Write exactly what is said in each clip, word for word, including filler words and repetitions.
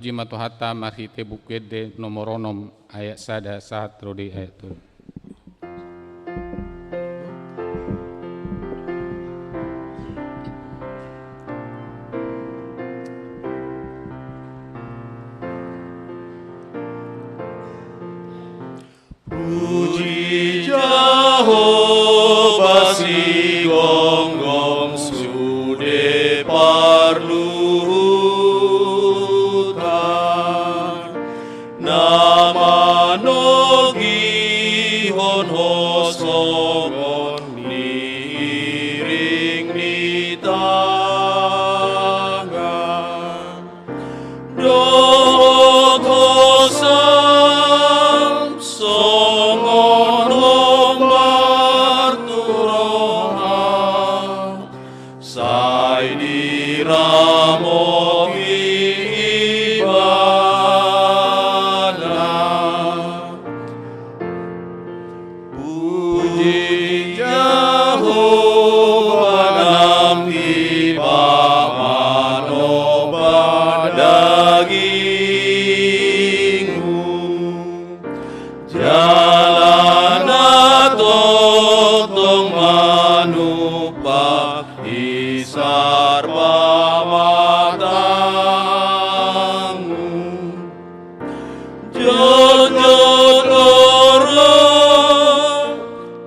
Puji ma Tuhanta marhite Buku Ende nomor onom ayat sada sahat ro di ayat tolu. Puji Jahowa, sigonggom sude parluhutan, na manogihon ho songon niring ni tangan. Dohot ho Sam songon hombar tu roha, sai diramoti ibana. Puji Jahowa, nang tiba manoba dagingmu, jala na tongtong manumpak isar pamatangmu. Jotjot do ro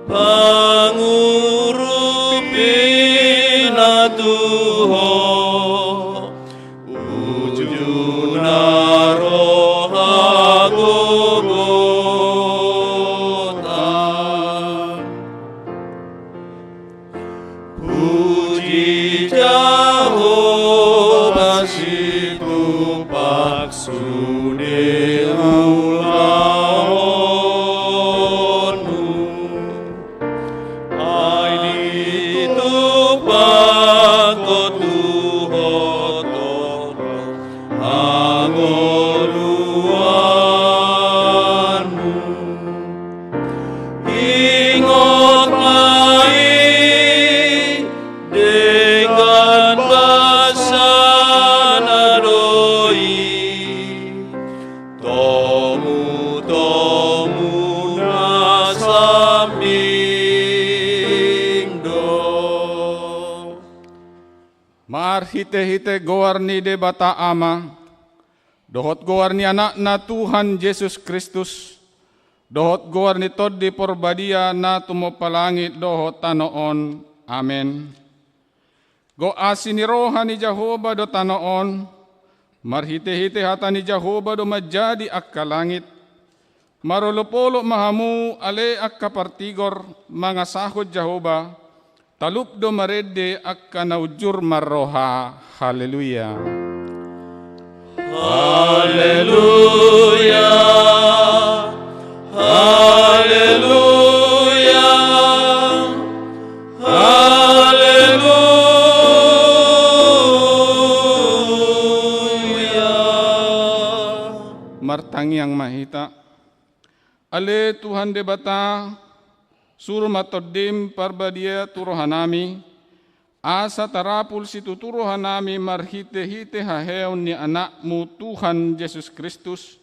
pangurupina tu ho, uju na ro hagogotan. Puji Jahowa, situpak sude ulaonmu. Ai ditupak ho tu ho tongtong hangoluanmu. Ingot ma i denggan basa na do i, tomutomu na sambing do. Marhitehite goar ni Debata Ama, dohot goar ni Anakna Tuhan Jesus Kristus, dohot goar ni Tondi Porbadia na tumompa langit dohot tano on. Amen. Gok asi ni roha ni Jahowa do tano on, marhitehite hata ni Jahowa do manjadi angka langit. Marolopolop ma hamu ale angka partigor mangasahon Jahowa, talup do marende angka na unjur marroha. Haleluya. Haleluya. Haleluya. Haleluya. Martangiang ma hita. Ale Tuhan Debata, suru ma Tondim Parbadia tu rohanami, asa tarapul situtu rohanami marhitehite haheon ni Anakmu Tuhan Jesus Kristus,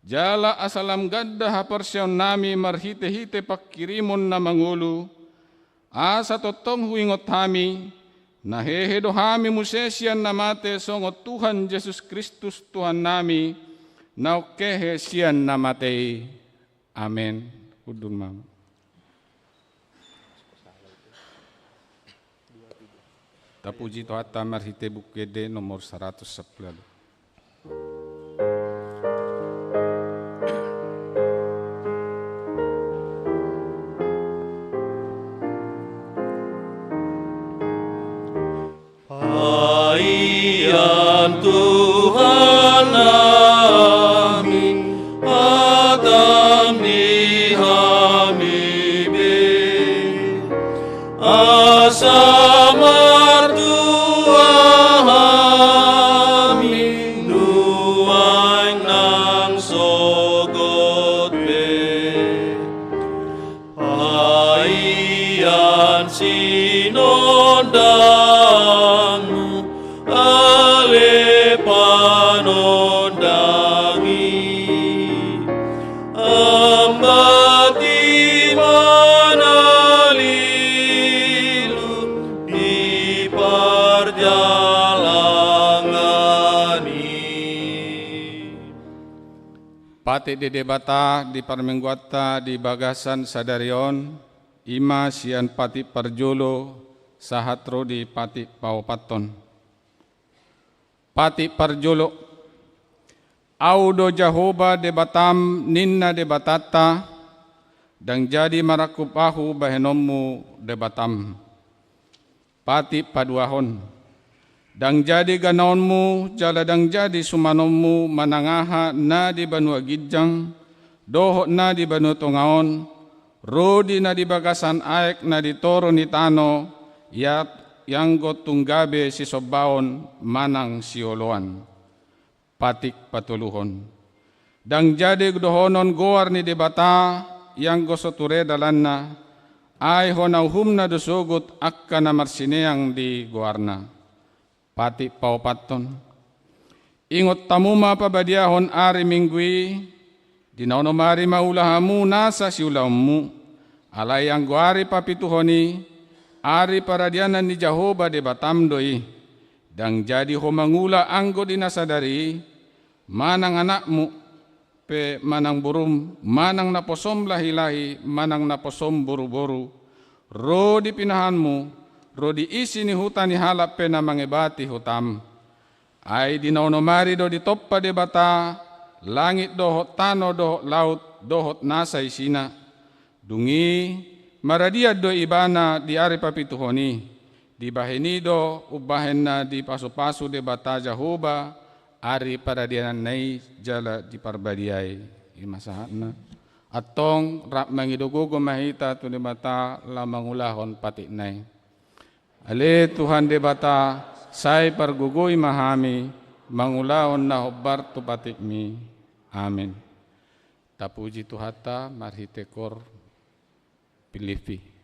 jala asa lam ganda haporseaonnami marhitehite pangkirimon na mangolu, asa tongtong huingot hami, na hehe do hami muse sian na mate songon Tuhan Jesus Kristus Tuhannami, naung hehe sian na mate i. Amen. Hundul ma. Tapuji Tuhanta marhite Buku Ende nomor saratus sampulu ualu. Paihon Tuhan nami, hatam di hami be, asa martua hami, nunga Patik di Debata di parmingguanta di bagasan sadari on, i ma sian patik parjolo sahat ro di patik paopathon. Patik parjolo. Ahu do Jahowa Debatam, ninna Debatanta, ndang jadi marangkup ahu bahenonmu Debatam. Patik paduahon. Ndang jadi ganaonmu jala ndang jadi sumanonmu manang aha na di banua ginjang dohot na di banua tonga on, ro di na di bagasan aek na di toru ni tano, iat ianggo tung gabe sisombaon manang sioloan. Patik patoluhon. Ndang jadi dohonon goar ni Debata ianggo so ture dalanna, ai hona uhumna do sogot angka na marsineang di goarna. Patik paopathon. Ingot hamu ma pabadiahon ari Minggu i, di na onom ari ma ula hamu nasa siulaonmu, alai anggo ari papituhon i, ari paradianan ni Jahowa Debatam do i. Ndang jadi ho mangula anggo di na sadari i, manang anakmu pe manang borum, manang naposom lahilahi manang naposom boruboru, ro di pinahanmu, ro di isi ni huta ni halak pe na mangebati hutam. Ai di na onom ari do ditompa Debata langit dohot tano dohot laut dohot nasa isina. Dung i maradian do ibana di ari papituhon i. Dibahen i do umbahen na dipasupasu Debata Jahowa ari paradiananna i jala diparbadiai. I ma sahatna. Antong rap mangido gogo ma hita tu Debata laho mangulahon patikna i. Ale Tuhan Debata, sai pargogoi ma hami mangulahon na hombar tu patikmi. Amin. Tapuji Tuhanta marhite koor Pilippi.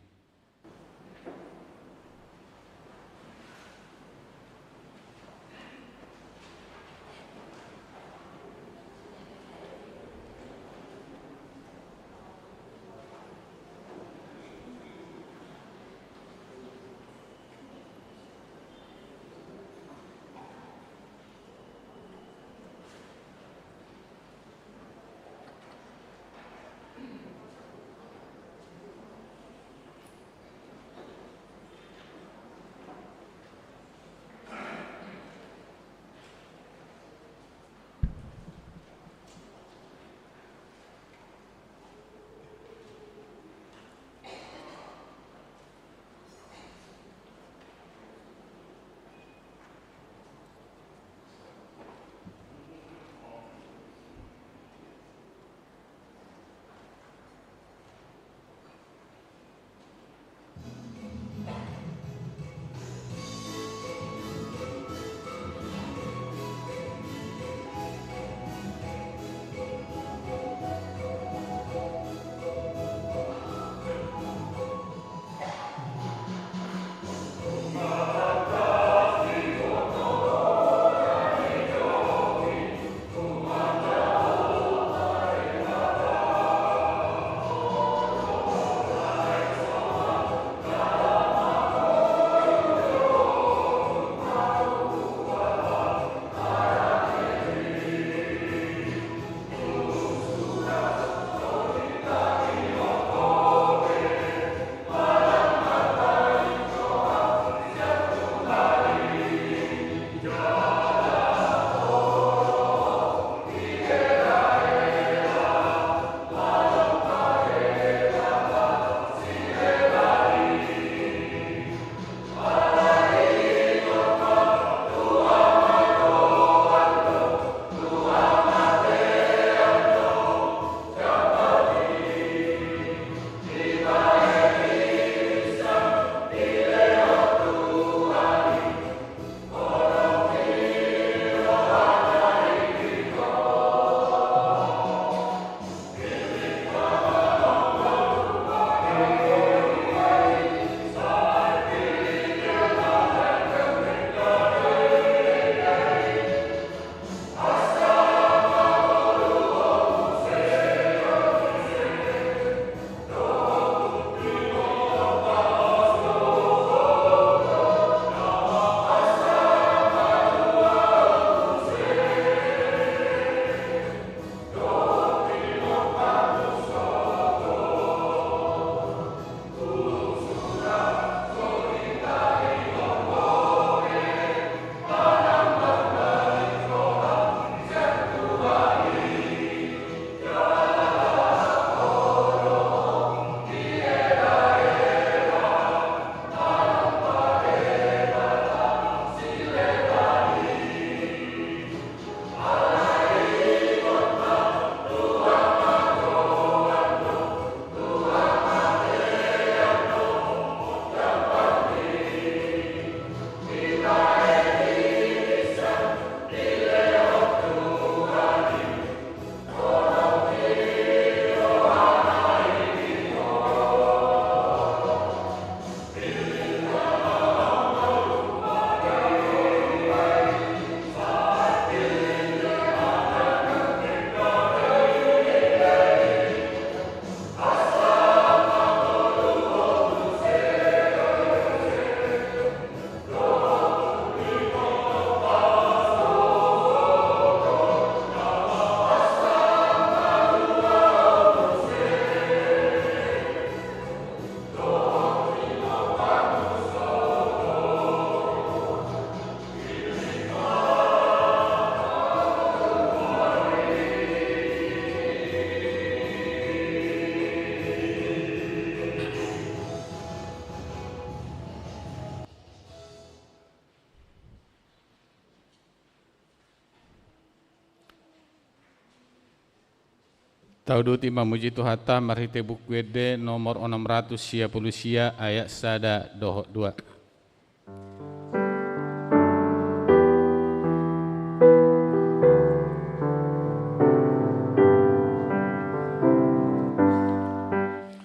Tauduti mamuji Tuhanta marhite Buku Ende nomor onom ratus sia pulu sia, ayat sada dohot dua.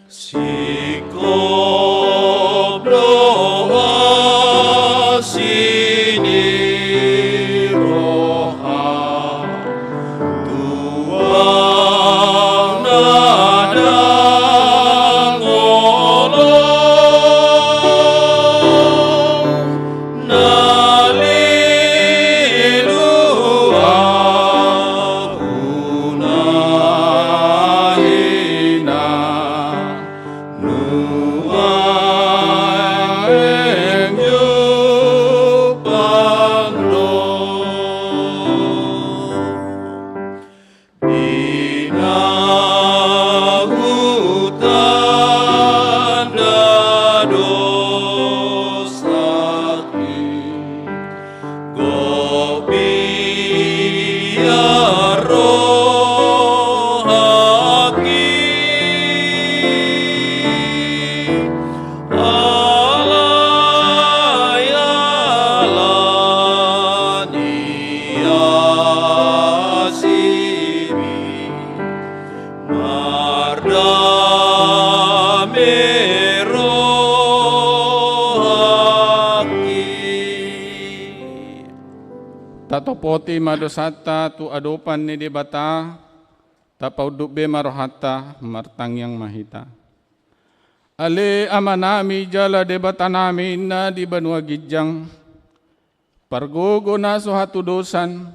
Singkop do asi ni roha, tuang na dang olo, na lilu ahu na hina. Nuaeng jumpang do di na hutanda dosaki. Gok piar rohaki, alai ala ni asimi. Mardame rohaki. Tatopoti ma dosanta tu adopan ni Debata, tapaunduk be ma rohanta, martangiang ma hita. Ale Amanami jala Debatanami na di banua ginjang, pargogo na so hatudosan,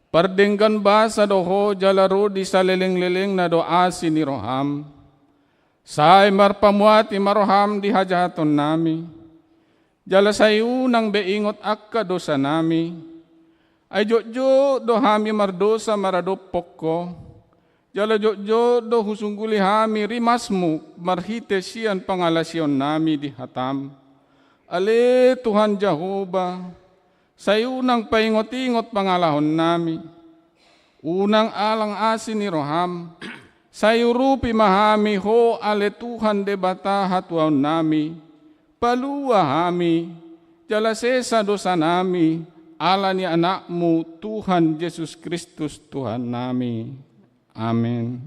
pardenggan basa do Ho jala ro di salelenglelengna do asi ni roham. Sai marpamuati ma roham di hajahatonnami, jala sai unang be ingot angka dosanami. Ai jotjot do hami mardosa maradophon Ho, jala jotjot do husungguli hami rimasmu marhite sian pangalasionnami di hatam. Ale Tuhan Jahowa, sai unang paingotingot pangalahonnami. Unang alang asi ni roham, sai urupi ma hami Ho ale Tuhan Debata hatuaonnami. Palua hami, jala sesa dosanami, ala ni Anakmu Tuhan Jesus Kristus Tuhannami. Amen.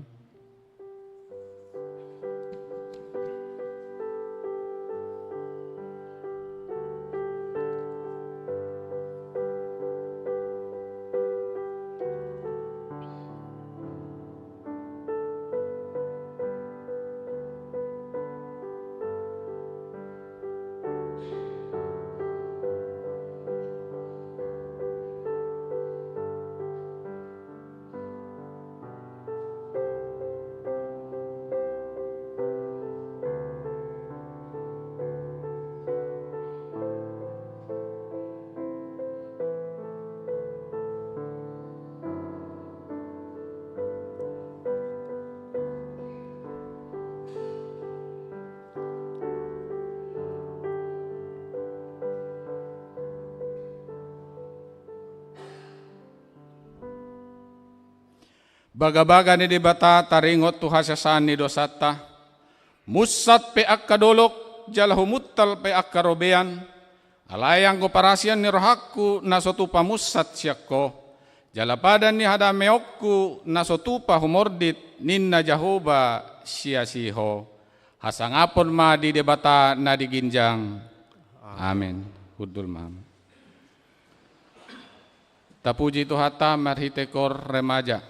Bagabaga ni Debata taringot tu hasesaan ni dosanta. Munsat pe angka dolok, jala humuntal pe angka robean. Alai anggo parasian ni rohangku na so tupa munsat sian Ho, jala padan ni hadameonku na so tupa humordit, ninna Jahowa siasi Ho. Hasangapon ma di Debata na di ginjang. Amen. Hundul ma. Tapuji Tuhanta marhite kor remaja.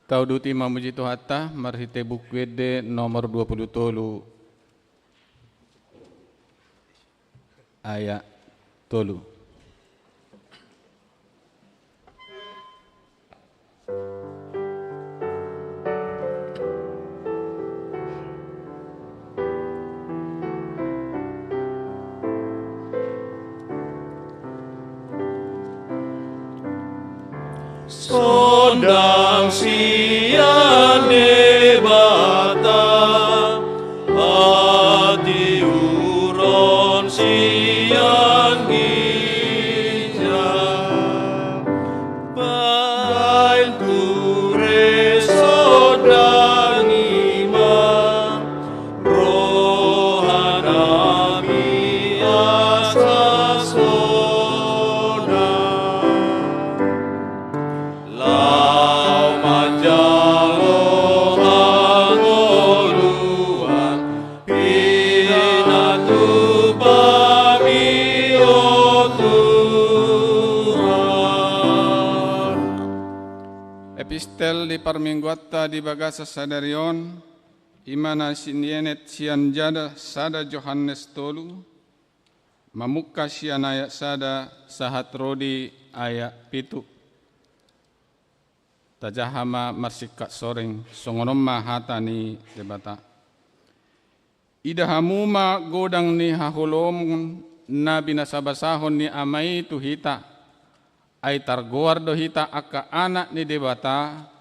Tauduti mamuji Tuhanta marhite Buku Ende nomor dua pulu tolu, ayat tolu. Sondang sian Debata, hatiuron sian ginjang. Baen ture sondang i ma, rohanami asa sonang. Laho manjalo hangoluan, pinatupami, o Tuhan. Epistel di parmingguanta di bagasan sadari on, i ma na sinienet sian jada sada Johannes tolu, mamungka sian ayat sada sahat ro di ayat pitu. Tajaha ma marsingkat soring, songon on ma hata ni Debata. Ida hamu ma godang ni haholomon na binasabasahon ni Ama i tu hita, ai targoar do hita angka anak ni Debata,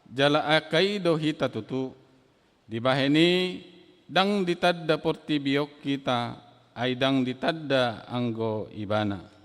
jala angka i do hita tutu. Dibahen i, ndang ditanda portibi on hita, ai ndang ditanda anggo Ibana.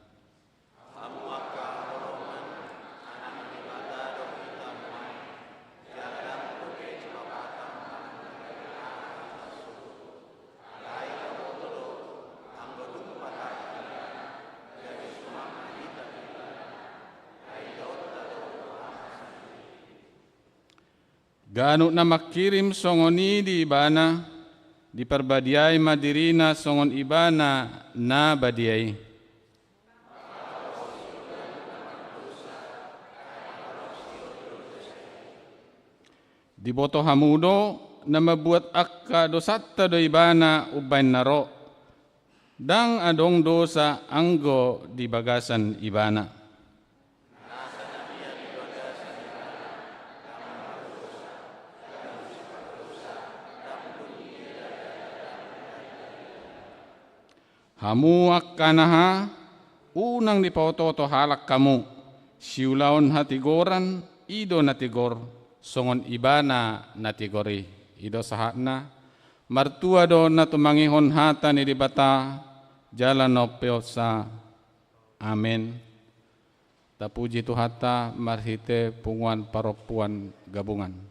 Ganup na mangkirim songon i di Ibana, diparbadiai ma dirina songon Ibana na badia i. Diboto hamu do, na mambuat angka dosanta do Ibana umbaen na ro. Ndang adong dosa anggo di bagasan Ibana. Hamu angka anaha, unang dipaotooto halak hamu, siulaon hatigoran, i do na tigor, songon Ibana na tigor i. I do sahatna, martua do na tumangihon hata ni Debata, jala na umpeopsa. Amen. Tapuji Tuhanta marhite punguan parompuan gabungan.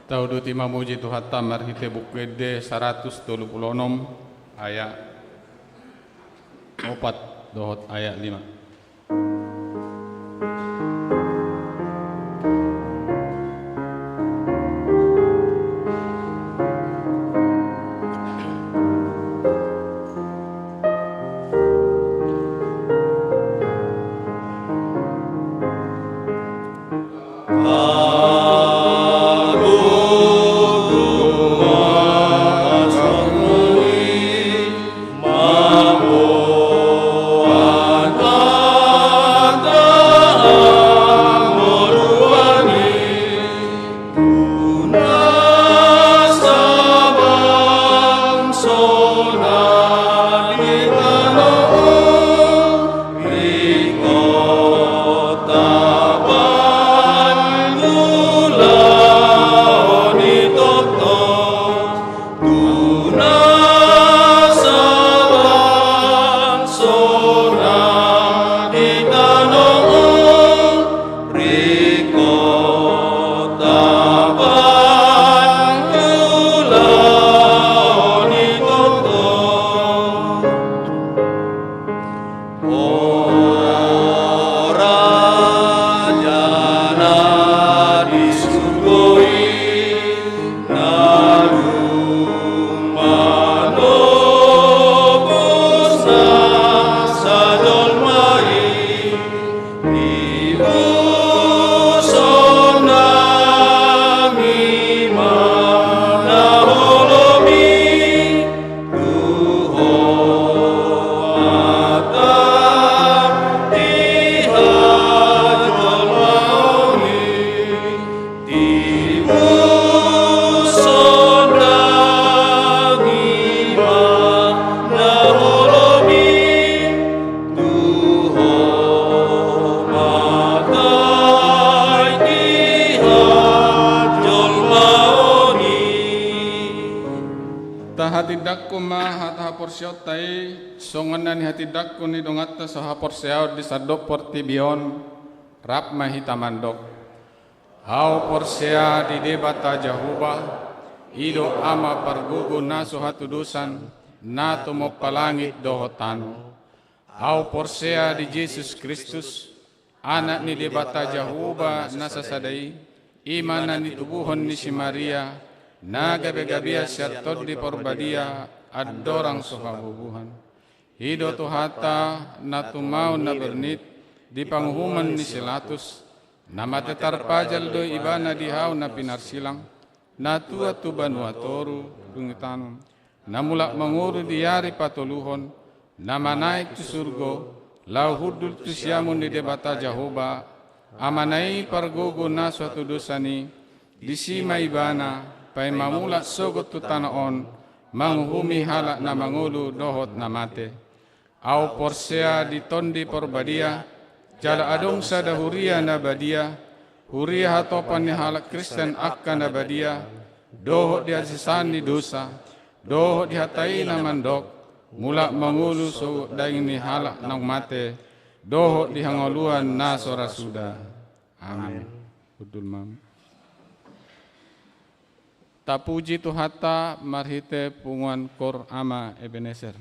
Tauduti mamuji Tuhanta marhite Buku Ende saratus tolu pulu onom, ayat opat dohot ayat lima. Tahatindangkon ma hata haporseaonta i, songon na nihatindangkon ni donganta sahaporseaon di sandok portibi on, rap ma hita mandok. Ahu porsea di Debata Jahowa, i do Ama pargogo na so hatudosan, na tumompa langit dohot tano. Ahu porsea di Jesus Kristus, Anak ni Debata Jahowa na sasada i, i ma na nitubuhon ni si Maria, na gabegabean sian Tondi Parbadia, andorang so habubuhan. I do Tuhanta na tumaon na bernit di panguhuman ni si Latus, na mate tarpajal do Ibana di hau na pinarsilang, na tuat tu banua toru dung i tanom, na mulak mangolu di ari patoluhon, na manaek tu surgo, laho hundul tu siamun ni Debata Jahowa, Amana i pargogo na so hatudosan i, disi ma Ibana, paima mulak sogot tu tano on, manguhumi halak na mangolu dohot na mate. Ahu porsea di Tondi Parbadia, jala adong sada huria na badia, huria hatopan ni halak Kristen angka na badia, dohot di hasesaan ni dosa, dohot di hata i na mandok, mulak mangolu sogot daging ni halak naung mate, dohot di hangoluan na so ra suda. Amin. Hundul ma. Tapuji Tuhanta marhite punguan Koor Ama Ebenezer.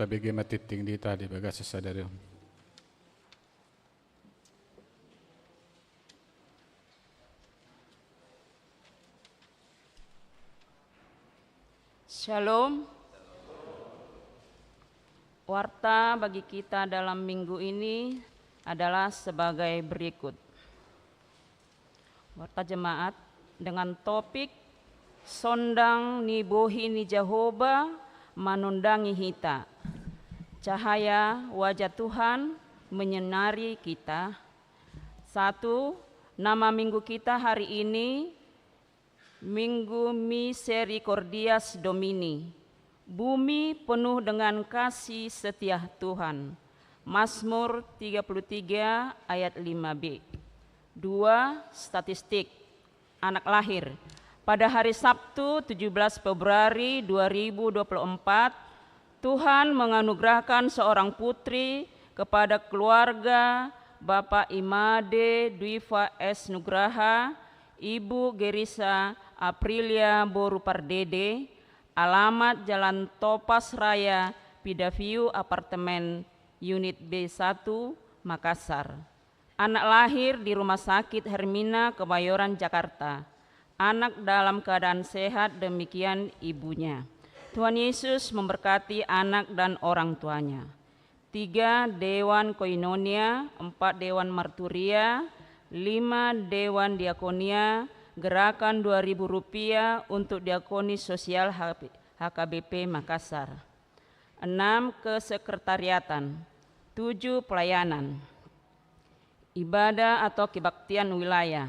Tabege ma tingting di hita di bagasan sadari on. Shalom. Warta bagi kita dalam minggu ini adalah sebagai berikut. Warta Jemaat dengan topik Sondang ni Bohi ni Jahowa manondangi hita. Cahaya wajah Tuhan menyinari kita. Satu, nama minggu kita hari ini, Minggu Misericordias Domini, bumi penuh dengan kasih setia Tuhan. Mazmur tiga puluh tiga ayat lima b. Dua, statistik anak lahir. Pada hari Sabtu, tujuh belas Februari dua ribu dua puluh empat, Tuhan menganugerahkan seorang putri kepada keluarga Bapak Imade Dwifa S Nugraha, Ibu Gerisa Aprilia boru Pardede, alamat Jalan Topas Raya, Pidaviu Apartemen, Unit B satu, Makassar. Anak lahir di Rumah Sakit Hermina, Kebayoran, Jakarta. Anak dalam keadaan sehat, demikian ibunya. Tuhan Yesus memberkati anak dan orang tuanya. Tiga, Dewan Koinonia, empat, Dewan Marturia, lima, Dewan Diakonia, gerakan dua ribu rupiah untuk diakoni sosial H P, H K B P Makassar. Enam, kesekretariatan. Tujuh, pelayanan. Ibadah atau kebaktian wilayah.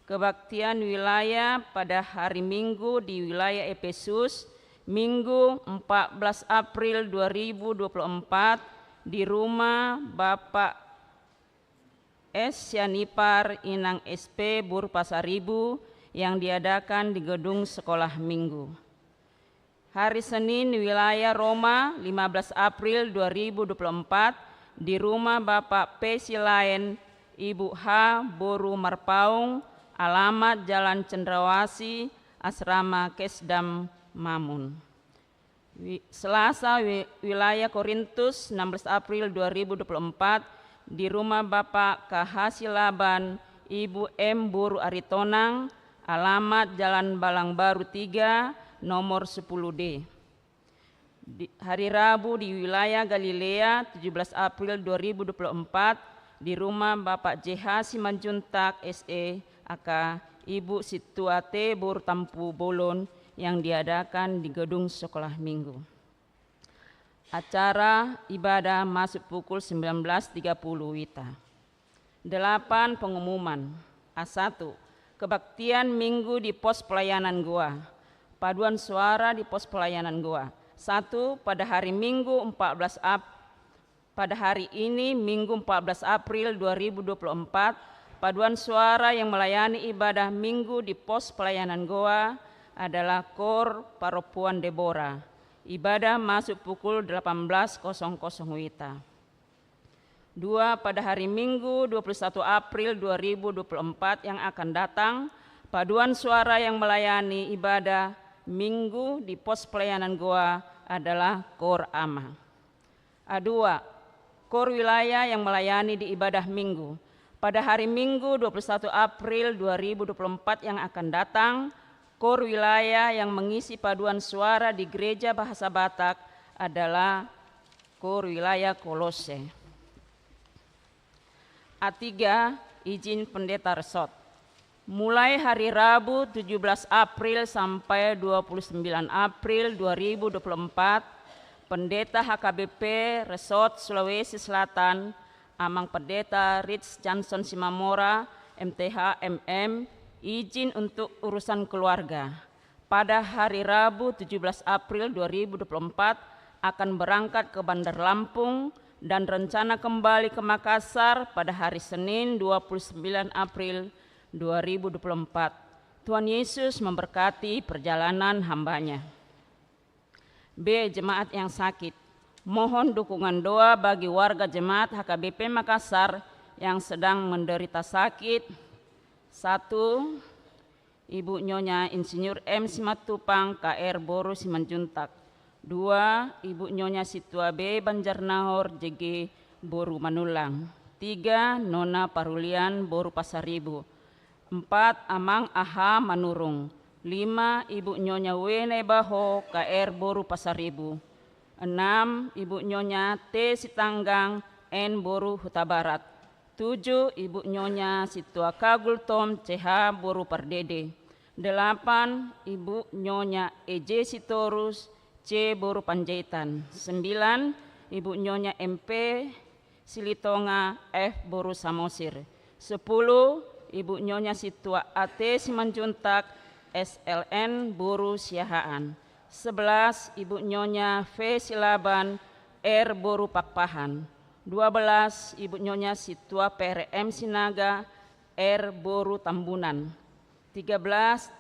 Kebaktian wilayah pada hari Minggu di wilayah Efesus, Minggu empat belas April dua ribu dua puluh empat, di rumah Bapak S Sianipar, Inang S P, boru Pasaribu, yang diadakan di gedung Sekolah Minggu. Hari Senin, wilayah Roma, lima belas April dua ribu dua puluh empat, di rumah Bapak P Silaen, Ibu H, boru Marpaung, alamat Jalan Cendrawasih, Asrama Kesdam, Mamun. Wi-, Selasa, wi-, wilayah Korintus, enam belas April dua ribu dua puluh empat, di rumah Bapak K H Silaban, Ibu M, boru Aritonang, alamat Jalan Balang Baru tiga, nomor sepuluh D. Di, hari Rabu di wilayah Galilea, tujuh belas April dua ribu dua puluh empat, di rumah Bapak J H Simanjuntak, S E, aka Ibu Situate, boru Tampubolon, yang diadakan di gedung Sekolah Minggu. Acara ibadah masuk pukul sembilan belas tiga puluh WITA. Delapan, pengumuman. A satu, kebaktian Minggu di pos pelayanan Goa. Paduan suara di pos pelayanan Goa. Satu, pada hari Minggu empat belas Ap-, pada hari ini, Minggu empat belas April dua ribu dua puluh empat, paduan suara yang melayani ibadah Minggu di pos pelayanan Goa adalah Kor Parompuan Debora. Ibadah masuk pukul delapan belas kosong kosong WITA. Dua, pada hari Minggu dua puluh satu April dua ribu dua puluh empat yang akan datang, paduan suara yang melayani ibadah Minggu di pos pelayanan Goa adalah Kor Ama. A dua, Kor Wilayah yang melayani di ibadah Minggu. Pada hari Minggu dua puluh satu April dua ribu dua puluh empat yang akan datang, Kor Wilayah yang mengisi paduan suara di Gereja Bahasa Batak adalah Kor Wilayah Kolose. A tiga, izin Pendeta Resort. Mulai hari Rabu tujuh belas April sampai dua puluh sembilan April dua ribu dua puluh empat, Pendeta H K B P Resort Sulawesi Selatan, Amang Pendeta Rich Johnson Simamora, M T H, M M, izin untuk urusan keluarga. Pada hari Rabu tujuh belas April dua ribu dua puluh empat akan berangkat ke Bandar Lampung dan rencana kembali ke Makassar pada hari Senin dua puluh sembilan April dua ribu dua puluh empat. Tuhan Yesus memberkati perjalanan hamba-Nya. B, jemaat yang sakit. Mohon dukungan doa bagi warga jemaat H K B P Makassar yang sedang menderita sakit. Satu, Ibu Nyonya Insinyur M Simatupang, K R, boru Simanjuntak. Dua, Ibu Nyonya Sintua B Banjarnahor J G boru Manullang. Tiga, Nona Parulian boru Pasaribu. Empat, Amang Aha Manurung. Lima, Ibu Nyonya W Naibaho K R boru Pasaribu. Enam, Ibu Nyonya T Sitanggang N boru Hutabarat. Tujuh, Ibu Nyonya Sintua Kagul Tom C H boru Pardede. Delapan, Ibu Nyonya E J Sitorus C boru Panjaitan. Sembilan, Ibu Nyonya M P Silitonga F boru Samosir. Sepuluh, Ibu Nyonya Sintua A T Simanjuntak S L N boru Siahaan. Sebelas, Ibu Nyonya V Silaban R boru Pakpahan. Dua belas, Ibu Nyonya Sintua P R M Sinaga R boru Tambunan. Tiga belas,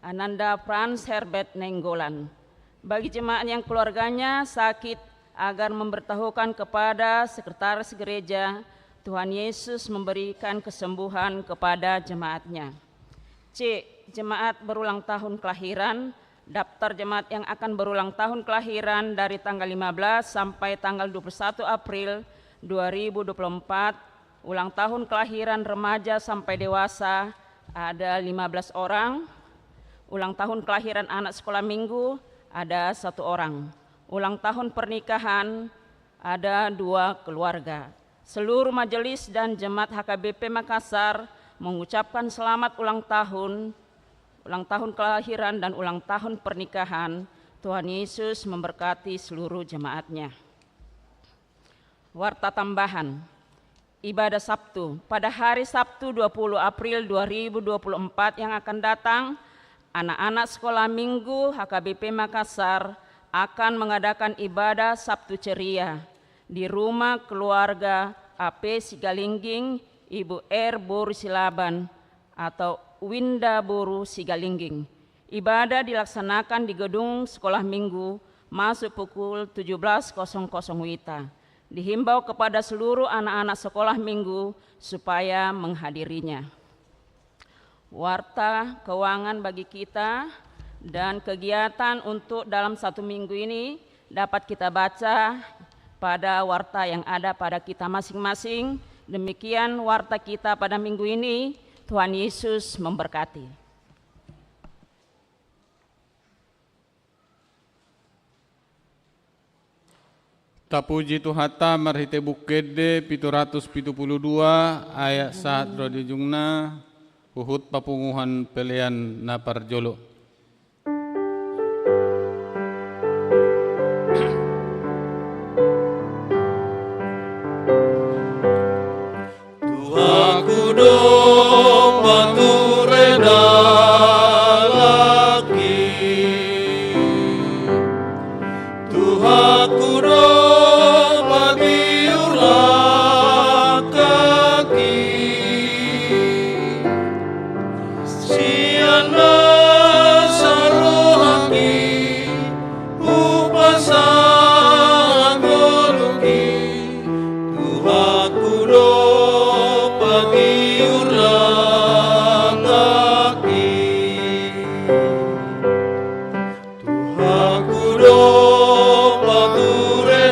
Ananda Franz Herbert Nainggolan. Bagi jemaat yang keluarganya sakit, agar memberitahukan kepada sekretaris gereja, Tuhan Yesus memberikan kesembuhan kepada jemaatnya. C, jemaat berulang tahun kelahiran. Daftar jemaat yang akan berulang tahun kelahiran dari tanggal lima belas sampai tanggal dua puluh satu April dua ribu dua puluh empat. Ulang tahun kelahiran remaja sampai dewasa ada lima belas orang. Ulang tahun kelahiran anak sekolah minggu ada satu orang. Ulang tahun pernikahan ada dua keluarga. Seluruh majelis dan jemaat H K B P Makassar mengucapkan selamat ulang tahun, ulang tahun kelahiran dan ulang tahun pernikahan. Tuhan Yesus memberkati seluruh jemaatnya. Warta tambahan. Ibadah Sabtu. Pada hari Sabtu dua puluh April dua ribu dua puluh empat yang akan datang, anak-anak sekolah minggu H K B P Makassar akan mengadakan ibadah Sabtu ceria di rumah keluarga A P Sigalingging, Ibu R boru Silaban, atau Winda boru Sigalingging. Ibadah dilaksanakan di gedung sekolah minggu, masuk pukul tujuh belas kosong kosong WITA. Dihimbau kepada seluruh anak-anak sekolah minggu supaya menghadirinya. Warta keuangan bagi kita dan kegiatan untuk dalam satu minggu ini dapat kita baca pada warta yang ada pada kita masing-masing. Demikian warta kita pada minggu ini. Tuhan Yesus memberkati. Tapuji Tuhanta marhite Buku Ende pitu ratus pitu pulu dua ayat sahat ro di ujungna, huhut papunguhon pelean na parjolo. Tuhanku do pature dalangki, Tuhanku do patiur langkangki, sian nasa rohangki hupasahat ngolungki, Tuhanku do patiur langkangki. Tuhanku do pature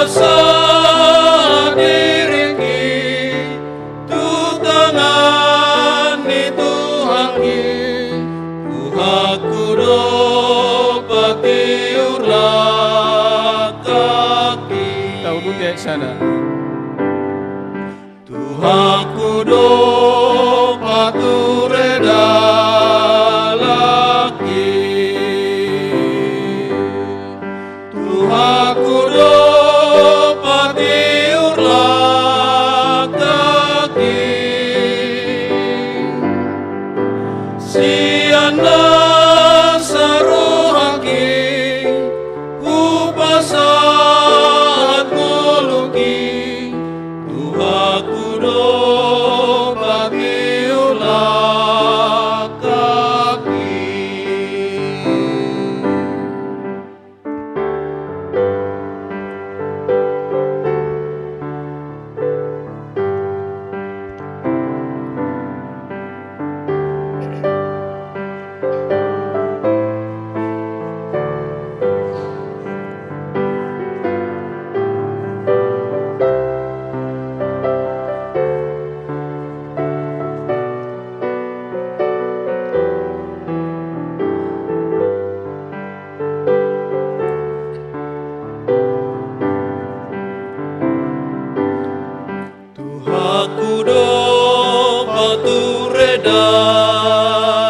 Sahat diringki tu tangan ni Tuhanki, Tuhanku do patiur langkangki. Tahu tu cek sana. Tuhanku do pature dalanki. Tuhanku do patiur langkangki. Sian na sarohangki hupasahat ngolungki, Tuhanku do patiur langkangki. Tuhanku do pature dalanki.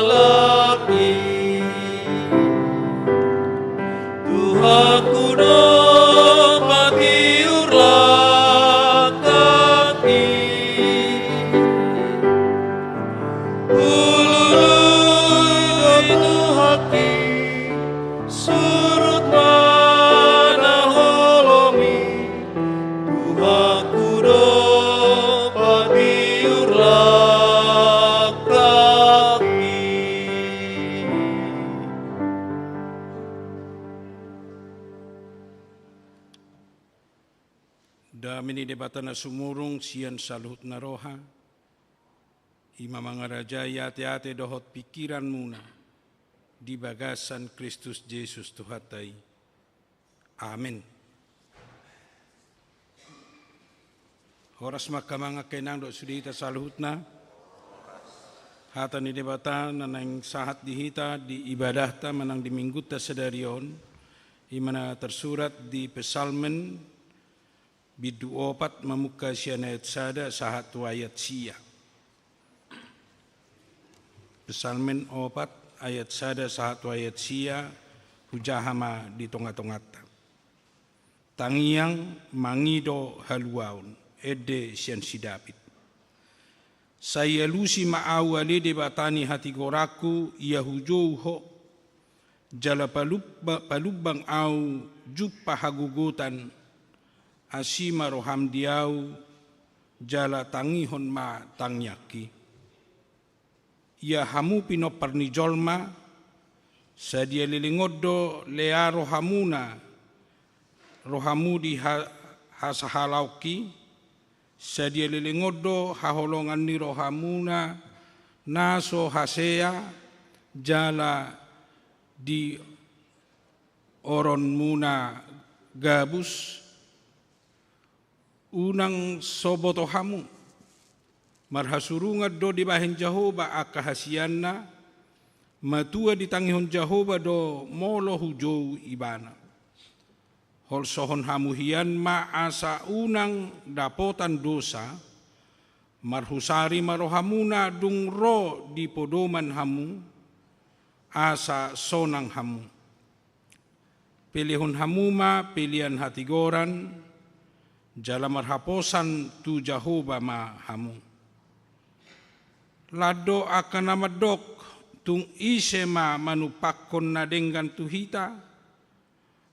Tuhanku do patiur langkangki. Hulului do Tuhanki, surut ma na holongmi, Tuhanku do patiur langkangki. Dame ni Debata na sumurung sian saluhut na roha, i ma mangarajai ateate dohot pingkiranmuna di bagasan Kristus Jesus Tuhanta i. Amen. Horas ma angka amang, angka inang dohot sude hita saluhutna. Hata ni Debata na naeng sahat di hita di ibadahta manang di minggunta sadari on, i ma na tarsurat di Psalmen bindu opat mamungka sian ayat sada sahat tu ayat sia. Psalmen opat ayat sada sahat tu ayat sia, hujaha ma di tongatonganta. Tangiang mangido haluaon, ende sian si David. Sai alusi ma ahu ale Debata ni hatigoranku, ia hujou Ho. Jala palumba-, palumbang ahu jumpa hagogotan, asi ma roham di ahu, jala tangihon ma tangiangki. Ia hamu pinompar ni jolma, sadia leleng on do lea rohamuna, rohamu di ha-, hasahalaonki, sadia leleng on do haholongan ni rohamuna na so hasea, jala dioronmuna gabus, unang so boto hamu. Marhasurungan do dibahen Jahowa angka hasianna, matua ditangihon Jahowa do molo hujou Ibana. Holsohon hamu hian ma asa unang dapotan dosa, marhusari ma rohamuna dung ro di podoman hamu, asa sonang hamu. Pelehon hamu ma pelean hatigoran, jala marhaposan tu Jahowa ma hamu. Lan do angka na mandok, tung ise ma manumpakkon na denggan tu hita?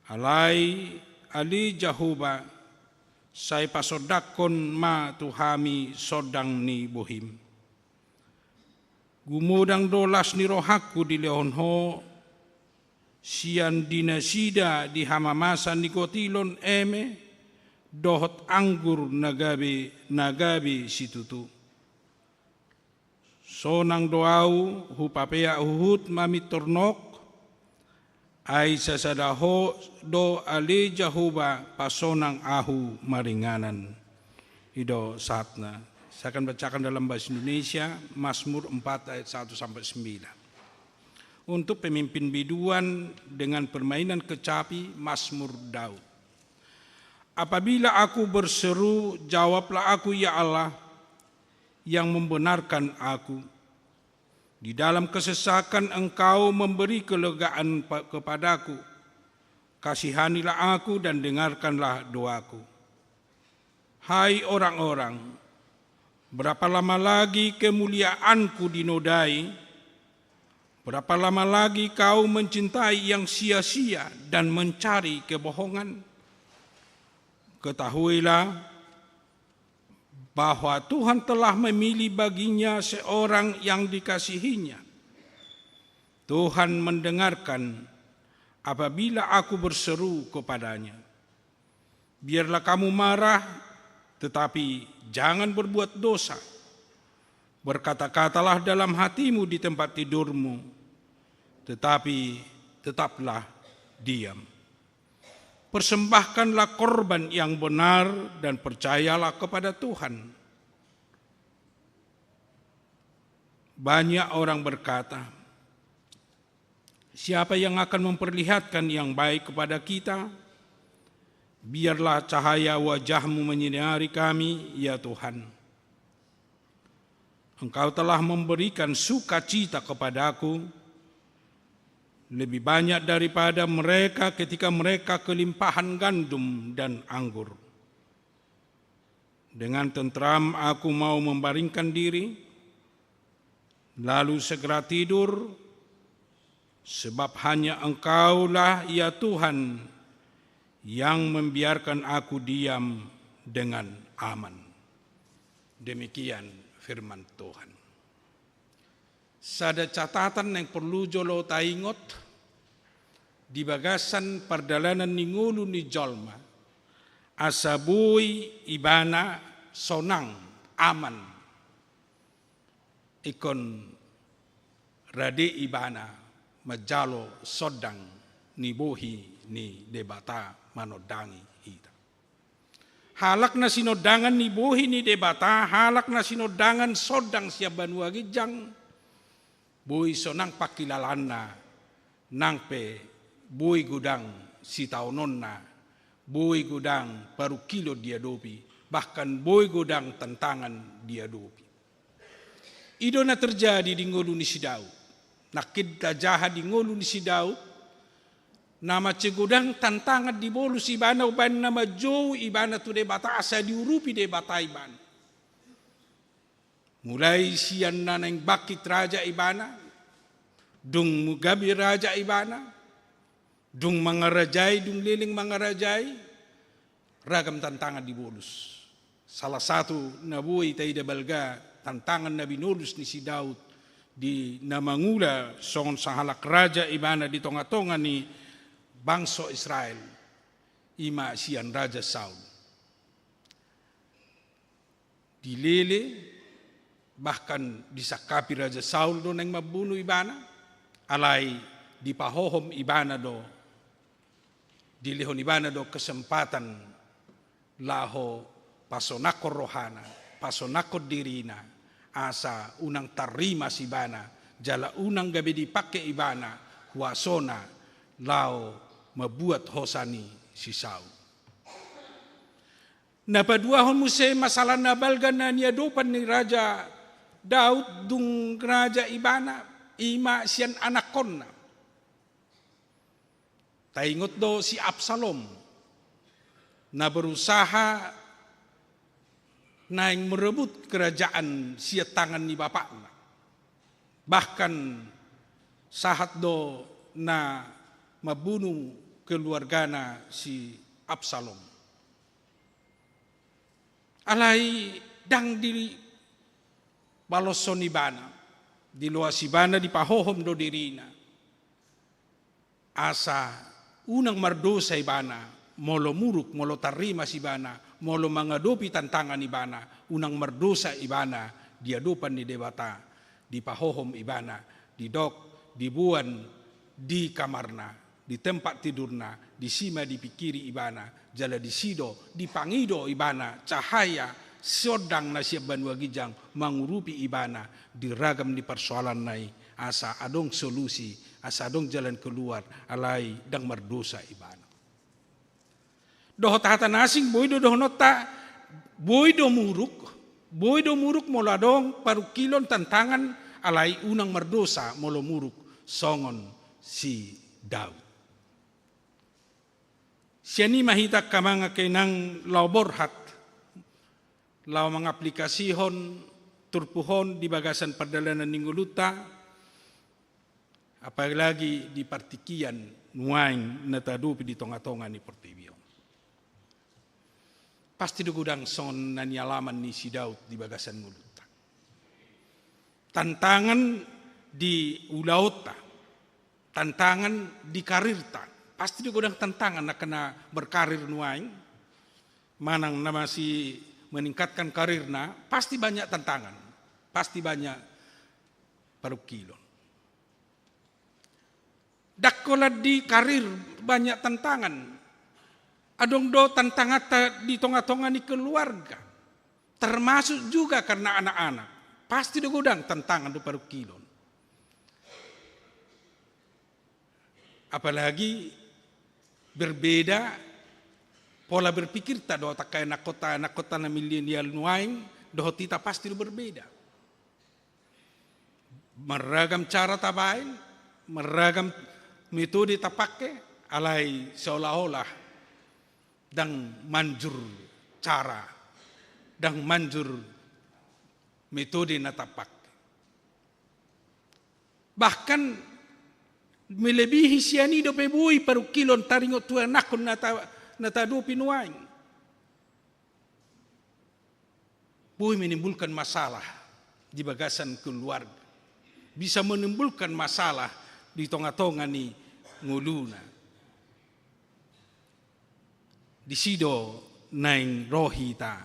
Alai ale Jahowa, sai pasondangkon ma tu hami sondang ni bohim. Gumodang do las ni rohangku dilehon Ho, sian di nasida di hamamasa ni gotilon eme, dohot anggur na gabe, na gabe situtu. Sonang do ahu hupapeak huhut mamintor nok, Ai sasada Ho do ale Jahowa pasonang ahu maringanan. I do sahatna. Saya akan bacakan dalam bahasa Indonesia, Mazmur empat ayat satu sampai sembilan. Untuk pemimpin biduan dengan permainan kecapi, Mazmur Daud. Apabila aku berseru, jawablah aku, ya Allah, yang membenarkan aku. Di dalam kesesakan Engkau memberi kelegaan pa-, kepadaku. Kasihanilah aku dan dengarkanlah doaku. Hai orang-orang, berapa lama lagi kemuliaanku dinodai? Berapa lama lagi kau mencintai yang sia-sia dan mencari kebohongan? Ketahuilah bahwa Tuhan telah memilih baginya seorang yang dikasihinya. Tuhan mendengarkan apabila aku berseru kepada-Nya. Biarlah kamu marah, tetapi jangan berbuat dosa. Berkata-katalah dalam hatimu di tempat tidurmu, tetapi tetaplah diam. Persembahkanlah korban yang benar dan percayalah kepada Tuhan. Banyak orang berkata, "Siapa yang akan memperlihatkan yang baik kepada kita? Biarlah cahaya wajah-Mu menyinari kami, ya Tuhan. Engkau telah memberikan sukacita kepadaku lebih banyak daripada mereka ketika mereka kelimpahan gandum dan anggur. Dengan tentram aku mau membaringkan diri, lalu segera tidur, sebab hanya Engkaulah, ya Tuhan, yang membiarkan aku diam dengan aman." Demikian firman Tuhan. Sada catatan naeng porlu jolo taingot di bagasan pardalanan ni ngolu ni jolma, asa boi ibana sonang, aman, ingkon rade ibana manjalo sondang ni bohi ni Debata manondangi hita. Halak na sinondangan ni bohi ni Debata, halak na sinondangan sondang sian banua ginjang, boi sonang pangkilalaanna, nang pe boi godang sitaononna, boi godang parungkilon diadopi, bahkan boi godang tantangan diadopi. I do na terjadi di ngolu ni si Daud. Nangkin tajaha di ngolu ni si Daud, na mansai godang tantangan dibolus ibana umbahen na manjou ibana tu Debata asa diurupi Debata ibana. Mulai sian na naeng bangkit raja ibana, dung gabe raja ibana, dung mangarajai, dung leleng mangarajai, ragam tantangan dibolus. Salah satu na boi taida balga tantangan na binolus ni si Daud di na mangula songon sahalak raja ibana di tonga-tonga ni bangso Israel, i ma sian Raja Saul. Dilele, bahkan disangkapi Raja Saul do naeng mambunu ibana, alai dipahohom ibana do, dilehon ibana do kesempatan laho pasonangkon rohana, pasonangkon dirina, asa unang tarrimas ibana, jala unang gabe dipangke ibana huasona laho mambuat hosa ni si Saul. Na paduahon muse masalah na balga na niadopan ni Raja Daud dung raja ibana, i ma sian anakkonna. Taingot do si Absalom, na berusaha naeng merebut kerajaan sian tangan ni bapakna. Bahkan sahat do na mambunu keluargana si Absalom. Alai ndang dibaloshon ibana, diloas ibana, dipahohom do dirina. Asa unang mardosa ibana, molo muruk, molo tarrimas ibana, molo mangadopi tantangan ibana, unang mardosa ibana di adopan ni Debata, dipahohom ibana, didok, diboan di kamarna, di tempat tidurna, disi ma dipingkiri ibana, jala disi do dipangido ibana cahaya siondang na sian banua ginjang mangurupi ibana di ragam ni parsoalanna i, asa adong solusi, asa adong jalan keluar, alai ndang mardosa ibana. Dohot hata na asing, boi do dohononta, boi do muruk, boi do muruk molo adong parungkilon, tantangan, alai unang mardosa molo muruk songon si Daud. Sian i ma hita, angka amang, angka inang, laho borhat, laho mangaplikasihon turpuk on di bagasan pardalanan ni ngolunta, apalagi di partingkian nuaeng na taadopi di tongatonga ni portibi on. Pasti do godang songon na nialaman ni si Daud di bagasan ngolunta. Tantangan di ulaonta, tantangan di karirta, pasti do godang tantangan angka na berkarir nuaeng, manang na masih meningkatkan karirna, pasti banyak tantangan, pasti banyak parungkilon. Ndang holan di karir banyak tantangan, adong do tantanganta di tongatonga ni keluarga, termasuk juga karena anak-anak. Pasti do godang tantangan dohot parungkilon. Apalagi berbeda pola berpikirta dohot angka anakkonta, anakkonta na milenial nuaeng dohot hita, pasti do berbeda. Marragam cara tabaen, marragam metode tapake, alai seolah-olah ndang manjur cara, ndang manjur metode na tapake. Bahkan melebihi sian i dope boi parungkilon taringot tu anakkon na ta-, na taadopi nuaeng. Boi menimbulkan masalah di bagasan keluarga, bisa menimbulkan masalah di tongatonga ni ngoluna. Disi do naeng ro hita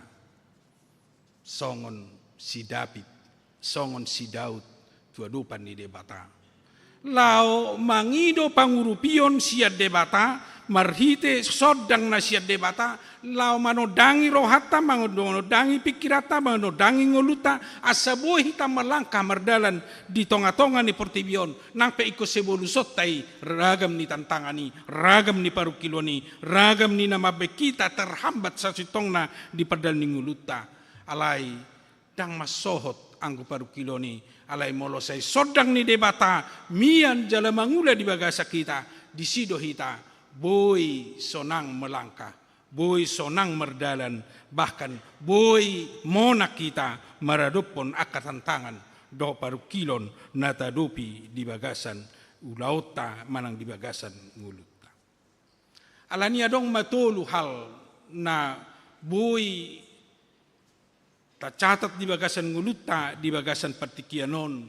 songon si David, songon si Daud tu adopan ni Debata, laho mangido pangurupion sian Debata, marhite sondang na sian Debata, laho manondangi rohanta, manondangi pingkiranta, manondangi ngolunta, asa boi hita melangkah mardalan di tongatonga ni portibi on. Nang pe ingkon sebolus songon i, ragam ni tantangan i, ragam ni parungkilon i, ragam ni na mambaen hita terhambat sasintongna di pardalan ni ngolunta. Alai ndang mansohot anggo parungkilon i, alai molo sai sondang ni Debata mian jala mangula di bagasan hita, disi do hita boi sonang melangkah, boi sonang mardalan, bahkan boi monang hita maradophon angka tantangan dohot parungkilon na taadopi di bagasan ulaonta manang di bagasan ngolunta. Alani i adong ma tolu hal na boi tacatat di bagasan ngolunta di bagasan partingkian on,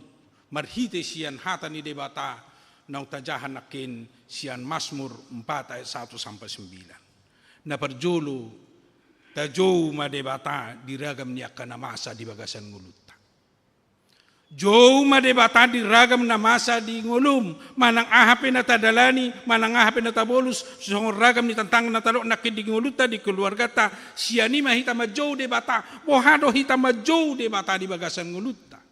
marhite sian hata ni Debata naung tajaha nangkin sian Masmur empat ayat satu sampai sembilan. Na parjolo, tajou ma Debata di ragam ni angka na masa di bagasan ngolunta. Jou ma Debata di ragam na masa di ngolum, manang aha pe na tadalani, manang aha pe na tabolus, songon ragam ni tantangan na tadok nangkin di ngolunta, di keluarganta, sian i ma hita manjou Debata. Boha do hita manjou Debata di bagasan ngolunta?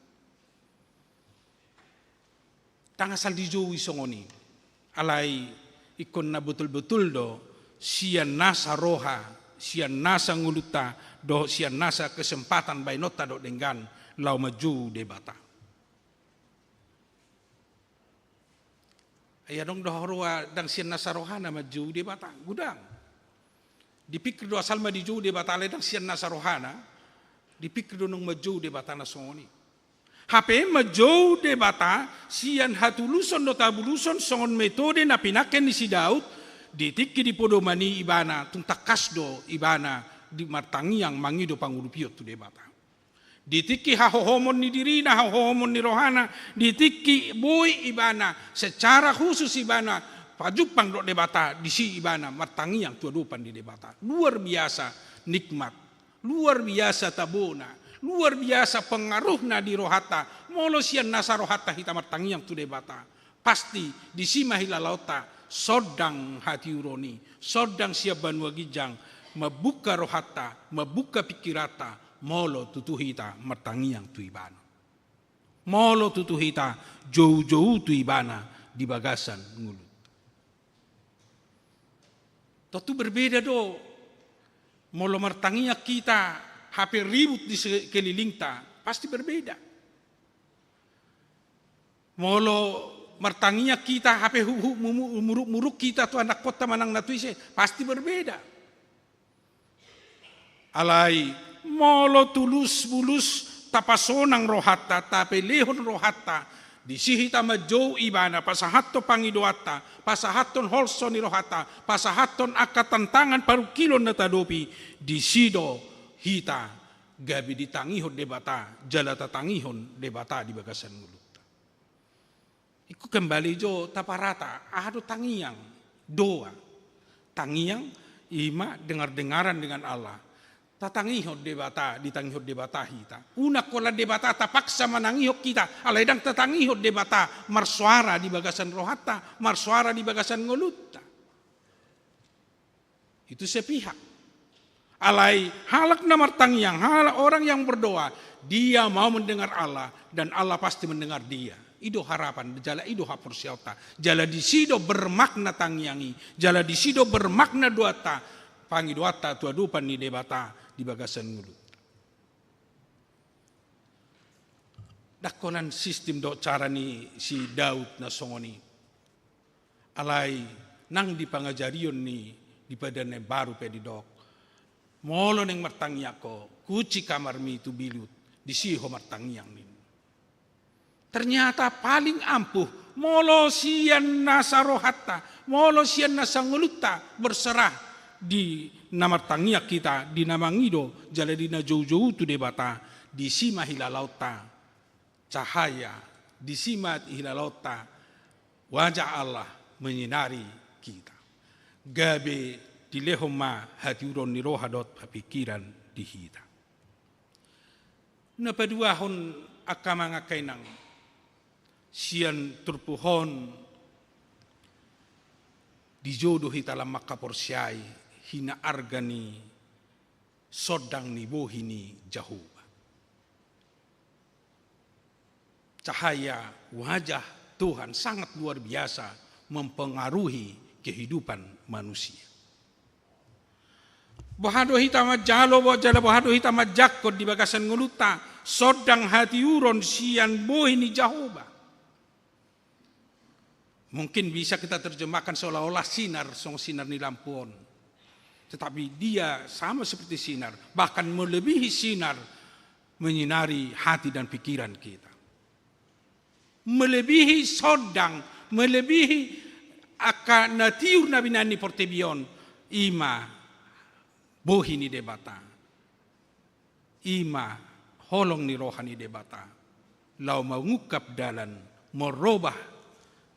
Ndang asal dijoui songon i. Alai ingkon na botul-botul do sian nasa roha, sian nasa ngolunta, dohot sian nasa kesempatan baenonta dohot denggan laho manjou Debata. Ai adong do roha ndang sian nasa rohana manjou Debata, godang. Dipikir do asal ma dijou Debata, alai ndang sian nasa rohana, dipikir do naung manjou Debata na songon i. Hape manjou Debata sian hatuluson dohot habuluson songon metode na pinangke ni si Daud, di tingki di podoman i ibana tung tangkas do ibana di martangiang mangido pangurupion tu Debata. Di tingki hahohomon ni dirina, hahohomon ni rohana, di tingki boi ibana secara khusus ibana pajumpang dohot Debata, disi ibana martangiang tu adopan ni Debata. Luar biasa nikmat, luar biasa tabona, luar biasa pengaruhna di rohanta. Molo sian nasa rohanta hita martangiang tu Debata, pasti disi ma hilalaonta Sondang hatiuron i, sondang sian banua ginjang, mambuka rohanta, mambuka pingkiranta, molo tutu hita martangiang tu Ibana. Molo tutu hita joujou tu Ibana di bagasan ngolunta. Tontu berbeda do, molo martangiang hita hape ribut di sekelilingta, pasti berbeda. Molo martangiang hita hape hu-, hu-, mumu-, muruk-muruk hita tu anakkonta manang na tu ise, pasti berbeda. Alai, molo tulus bulus tapasonang rohanta, tapelehon rohanta, disi hita manjou Ibana, pasahathon pangidoanta, pasahathon holso ni rohanta, pasahathon angka tantangan parungkilon na tadopi, disi do hita gabe ditangihon Debata, jala tatangihon Debata di bagasan ngolunta. Ingkon kembali jo taparata, aha do tangiang? Doa. Tangiang, ima dengar-dengaran dengan Allah. Tatangihon Debata, ditangihon Debata hita. Unang holan Debata tapaksa manangihon hita, alai ndang tatangihon Debata marsoara di bagasan rohanta, marsoara di bagasan ngolunta. Itu sepihak. Alai, halak na martangiang, halak orang yang berdoa, dia mau mendengar Allah, dan Allah pasti mendengar dia. I do harapan, jala i do haporseaonta. Jala disi do bermakna tangiang i, jala disi do bermakna doanta, pangidoanta tu adopan ni Debata di bagasan ngolunta. Ndang holan sistim dohot cara ni si Daud na songon i. Alai, nang di pangajarion ni, di Padan na Imbaru pe didok, molo naeng martangiang ho, kunci kamarmi tu bilut, disi ho martangiang, ninna. Ternyata paling ampuh, molo sian nasa rohanta, molo sian nasa ngolunta, berserah di na martangiang hita, di na mangido, jala di na joujou tu Debata, disi ma hilalaonta cahaya, disi ma hilalaonta wajah Allah menyinari hita. Gabe dilehon ma hatiuron ni roha dohot pingkiran di hita. Na paduahon, angka amang, angka inang, sian turpuk on dijou do hita lam mangkaporseai hinaarga ni sondang ni bohi ni Jahowa. Cahaya wajah Tuhan sangat luar biasa mempengaruhi kehidupan manusia. Boha do hita manjalo, bo-, jala boha do hita manjangkon di bagasan ngolunta sondang hatiuron sian bohi ni Jahowa? Mungkin bisa kita terjemahkan seolah-olah sinar, songon sinar ni lampu on. Tetapi dia sama seperti sinar, bahkan melebihi sinar, menyinari hati dan pikiran kita. Melebihi sondang, melebihi angka na tiur na binahen ni portibi on, ima bohi ni Debata. Ima holong ni roha ni Debata, laho mangungkap dalan, marrobah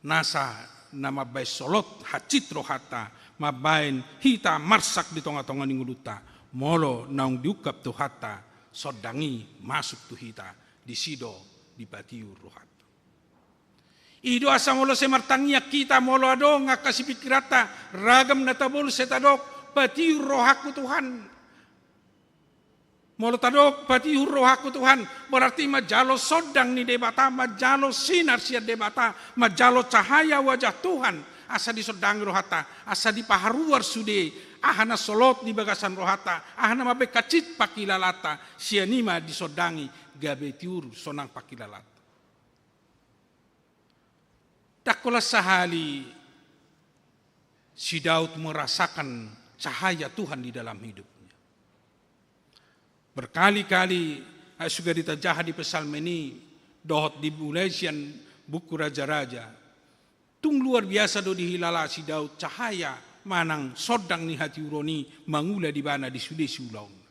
nasa na mambahen solot hansit rohanta, mambahen hita marsak di tonga-tonga ni ngolunta, molo naung diungkap Tuhanta, sondang i masuk tu hita, disi do dipatiur rohanta. I do asa molo sai martangiang hita, molo adong angka sipingkiranta, ragam na tabolus sai tadok, patiur rohangku Tuhan. Molo tadok, patiur rohangku Tuhan, berarti manjalo sondang ni Debata, manjalo sinar sian Debata, manjalo cahaya wajah Tuhan, asa disondangi rohanta, asa dipaharuar sude, aha na solot di bagasan rohanta, aha na mambahen hansit pangkilalaanta, sian i ma disondangi, gabe tiur sonang pangkilalaanta. Ndang holan sahali si Daud merasakan cahaya Tuhan di dalam hidupnya. Berkali-kali, eh, sudah ditajahon di Psalmen i, dohot dimulai sian buku Raja-raja. Tung luar biasa do dihilala si Daud cahaya manang sondang ni hatiuron i mangula di ibana di sude siulaonna.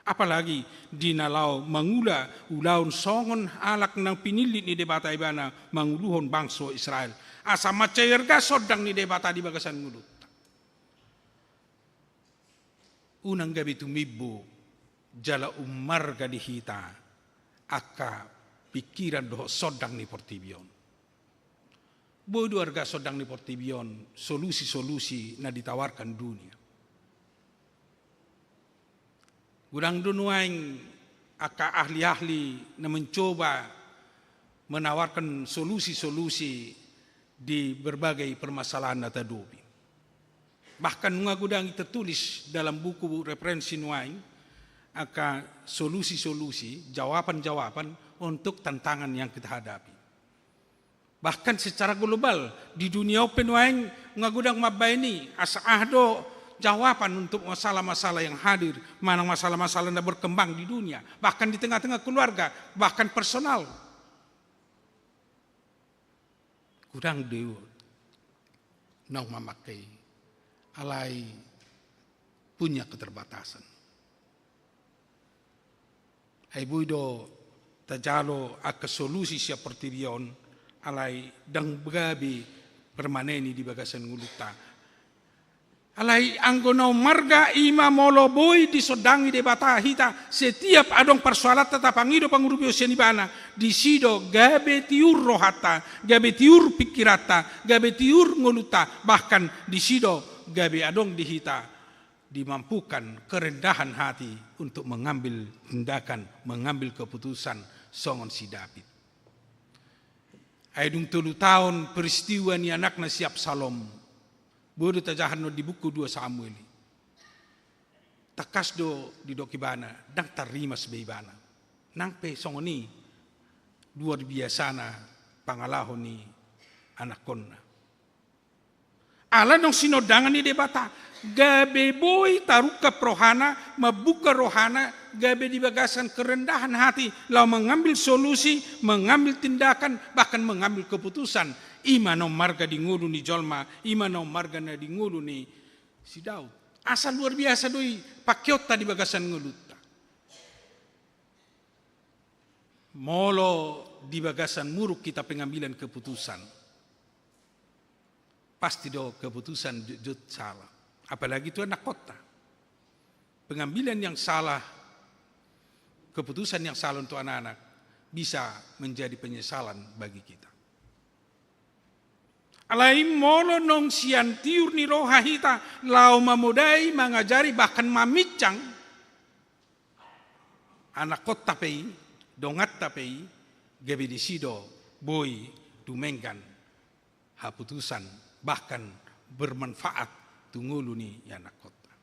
Apalagi di na laho mangula ulaon songon halak na pinillit ni Debata ibana manguluhon bangso Israel. Asa mansai arga sondang ni Debata di bagasan ngolunta. Unang gabe tumimbo jala ummarga di hita angka pingkiran dohot sondang ni portibi on. Boi do arga sondang ni portibi on solusi-solusi na ditawarkan dunia. Godang do nuaeng angka ahli-ahli na mencoba menawarkan solusi-solusi di berbagai permasalahan na tahadopi. Bahkan nunga godang i tertulis dalam buku referensi nuaeng angka solusi-solusi, jawaban-jawaban untuk tantangan yang kita hadapi. Bahkan secara global, di dunia on pe nuaeng nunga godang mambaen i, asa aha do jawaban untuk masalah-masalah yang hadir, manang masalah-masalah na berkembang di dunia, bahkan di tengah-tengah keluarga, bahkan personal. Godang do naung mamangke i, alai punya keterbatasan. Ai boi do tajalo angka solusi sian portibi on, alai ndang gabe permanen i di bagasan ngolunta. Alai anggo na ummarga i ma molo boi disondangi Debata hita, setiap adong parsoalanta tapangido pangurupion sian Ibana, disi do gabe tiur rohanta, gabe tiur pingkiranta, gabe tiur ngolunta, bahkan disi do gabe adong di hita dimampukan kerendahan hati untuk mengambil tindakan, mengambil keputusan songon si Daud. Ai dung tolu taon peristiwa ni anakna si Absalom, boi do tajaha annon di buku dua Samuel i. Tangkas do didok ibana, ndang tarrimas be ibana. Nang pe songon i luar biasana pangalaho ni anakkonna. Ala naung sinondangan ni Debata, gabe boi tarungkap rohana, mambuka rohana, gabe di bagasan kerendahan hati, laho mengambil solusi, mengambil tindakan, bahkan mengambil keputusan. I ma na ummarga di ngolu ni jolma, i ma na ummarga na di ngolu ni si Daud. Asa luar biasa do i pangkeonta di bagasan ngolunta. Molo di bagasan muruk hita pengambilan keputusan, pasti do keputusan jotjot salah. Apalagi tu anakkonta. Pengambilan yang salah, keputusan yang salah untuk anak-anak bisa menjadi penyesalan bagi kita. Alai molo naung sian tiur ni roha hita laho mamodai, mangajari, bahkan mamincang, anakkonta pe i, donganta pe i, gabe disi do boi dumenggan haputusan, bahkan bermanfaat tu ngolu ni anakkonta,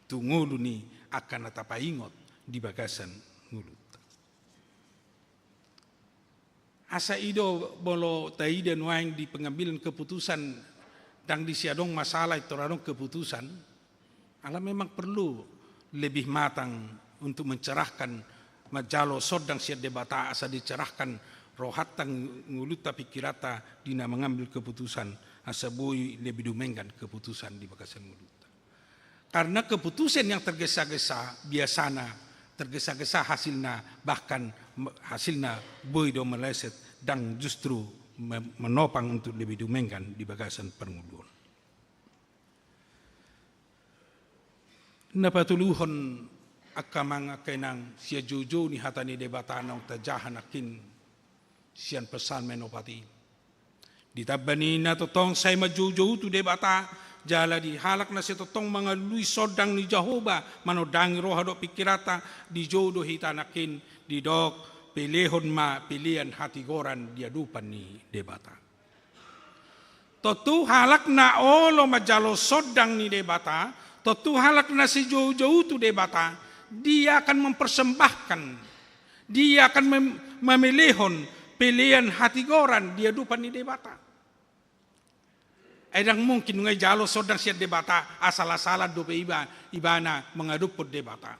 tu ngolu ni angka na tapaingot di bagasan ngolunta. Asa i do molo taida nuaeng di pengambilan keputusan, ndang disi adong masalah, pintor adong keputusan, ala memang perlu lebih matang untuk mencerahkan, manjalo sondang sian Debata asa dicerahkan rohanta, ngolunta, pingkiranta di na mengambil keputusan, asa boi lebih dumenggan keputusan di bagasan ngolunta. Karena keputusan yang tergesa-gesa biasana tergesa-gesa hasilna, bahkan me-, hasilna boi do meleset, ndang justru me-, menopang untuk lebih dumenggan di bagasan parngoluon. Na patoluhon, angka amang angka inang, sian joujou ni hata ni Debata naung tajaha nangkin sian Psalmen opat i. Ditamba ni na tongtong sai manjoujou tu Debata, jala di halak na sai tongtong mangalului sondang ni Jahowa, manondangi roha dohot pingkiranta, dijou do hita nangkin, didok, pelehon ma pelean hatigoran di adopan ni Debata. Tontu halak na olo manjalo sondang ni Debata, tontu halak na sai joujou tu Debata, dia akan mempersembahkan, dia akan mem-, mamelehon pelean hatigoran di adopan ni Debata. Ai ndang mungkin nunga dijalo sondang sian Debata, asal-asalan dope iba, ibana mangadophon Debata.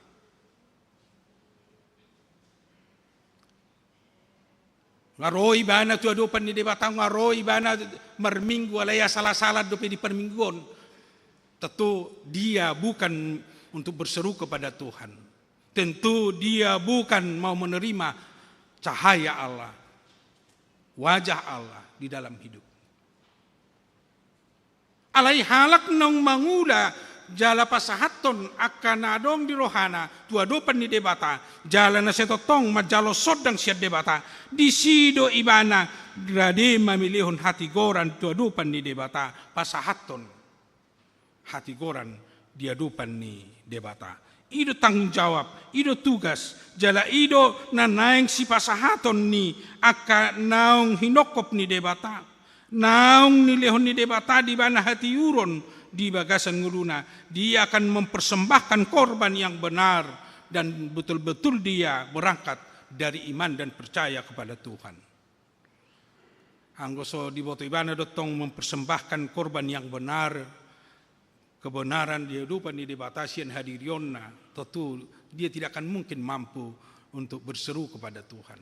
Nunga ro ibana tu adopan ni Debata, nunga ro ibana marminggu, alai asal-asalan dope di parmingguon. Tentu dia bukan untuk berseru kepada Tuhan. Tentu dia bukan mau menerima cahaya Allah, wajah Allah di dalam hidup. Alai halak naung mangula jala pasahathon angka na adong di rohana tu adopan ni Debata, jala na sai tongtong manjalo sondang sian Debata, disi do ibana rade mamelehon hatigoran tu adopan ni Debata, pasahathon hatigoran di adopan ni Debata. I do tanggung jawab, i do tugas, jala i do na naeng sipasahaton ni angka naung hinongkop ni Debata. Naung nilehon ni Debata di ibana hatiuron di bagasan ngoluna, dia akan mempersembahkan korban yang benar dan betul-betul dia berangkat dari iman dan percaya kepada Tuhan. Anggo so diboto ibana do tong mempersembahkan korban yang benar, kebenaran di adopan ni Debata sian hadirionna, tentu dia tidak akan mungkin mampu untuk berseru kepada Tuhan.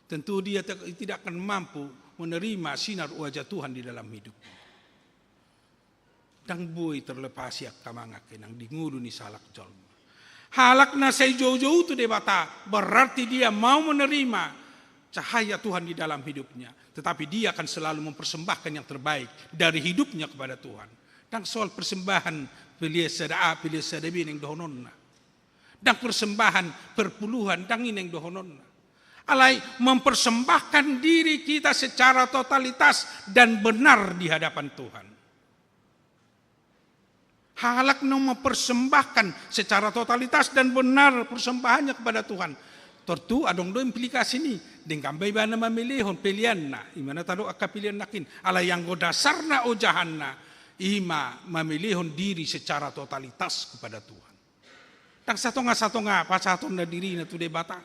Tentu dia te-, tidak akan mampu menerima sinar wajah Tuhan di dalam hidupnya. Ndang boi terlepasi angka mangan hinan di ngolu ni sahalak jolma. Halak na sai joujou tu Debata, berarti dia mau menerima cahaya Tuhan di dalam hidupnya. Tetapi dia akan selalu mempersembahkan yang terbaik dari hidupnya kepada Tuhan. Ndang soal persembahan pelean sada A, pelean sada B naeng dohononna. Ndang persembahan perpuluhan, ndang i naeng dohononna. Alai mempersembahkan diri kita secara totalitas dan benar di hadapan Tuhan. Halak na mempersembahkan secara totalitas dan benar persembahannya kepada Tuhan, tentu adong do implikasi ni, denggan ma ibana mamelehon peleanna, i ma na tadok angka pelean nangkin. Alai anggo dasarna ojahanna, i ma mamelehon diri secara totalitas kepada Tuhan. Ndang satonga-satonga pasahatonna dirina tu Debata.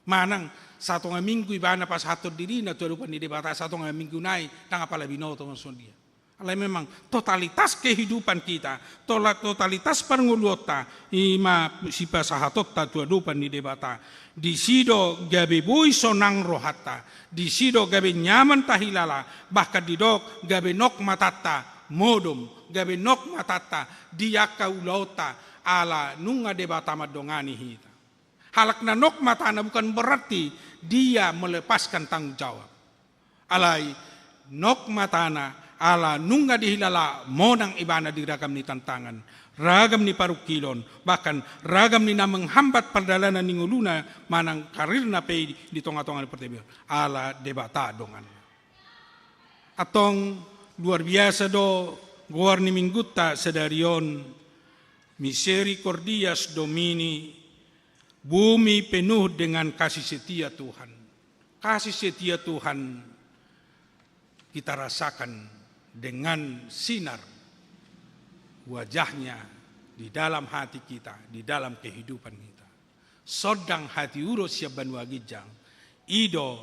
Manang satonga minggu ibana pasahathon dirina tu adopan ni Debata, satonga minggu nai ndang apala binoto ma songon dia. Alai memang totalitas kehidupan kita, tola-, totalitas parngoluonta, i ma sipasahatonta tu adopan ni Debata. Disi do gabe boi sonang rohanta, disi do gabe nyaman tahilala, bahkan didok gabe nok matanta, modom, gabe nok matanta di angka ulaonta, ala nunga Debata mandongani hita. Halak na nok matana bukan berarti dia melepaskan tanggung jawab. Alai nok matana ala nunga dihilala monang ibana di ragam ni tantangan, ragam ni parungkilon, bahkan ragam ni na menghambat pardalanan ni ngoluna manang karirna pe di tonga-tonga ni portibi on. Ala Debata donganna. Antong luar biasa do goar ni minggunta sadari on, Misericordias Domini, bumi penuh dengan kasih setia Tuhan. Kasih setia Tuhan kita rasakan dengan sinar wajahnya di dalam hati kita, di dalam kehidupan kita. Sondang hatiuron sian banua ginjang, i do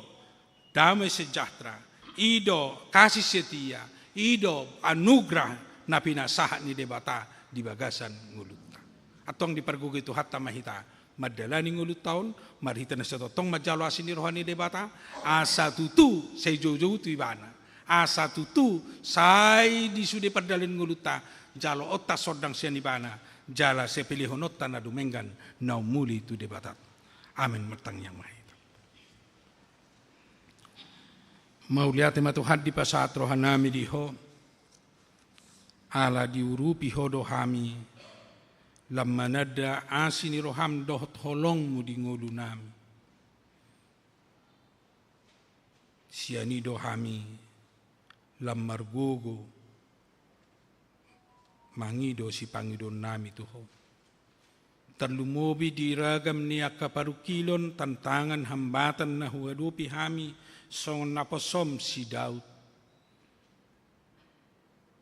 damai sejahtera, i do kasih setia, i do anugerah na pinasahat ni Debata di bagasan ngolunta. Antong dipargogoi Tuhanta ma hita mandalani ngolunta on, marhite na sai tongtong manjalo asi ni roha ni Debata, asa tutu sai joujou tu Ibana, asa tutu sai di sude pardalanan ni ngolunta jaloonta sondang sian Ibana, jala sai pelehononta na dumenggan na umuli tu Debata. Amen. Martangiang ma hita. Mauliate ma Tuhan, dipasahat rohanami di Ho, ala diurupi Ho do hami lam mananda asi ni roham dohot holongmu di ngolunami. Sian i do hami lam margogo mangido sipangidoonnami tu Ho. Tarlumobi di ragam ni angka parungkilon, tantangan, hambatan na huadopi hami songon naposom si Daud.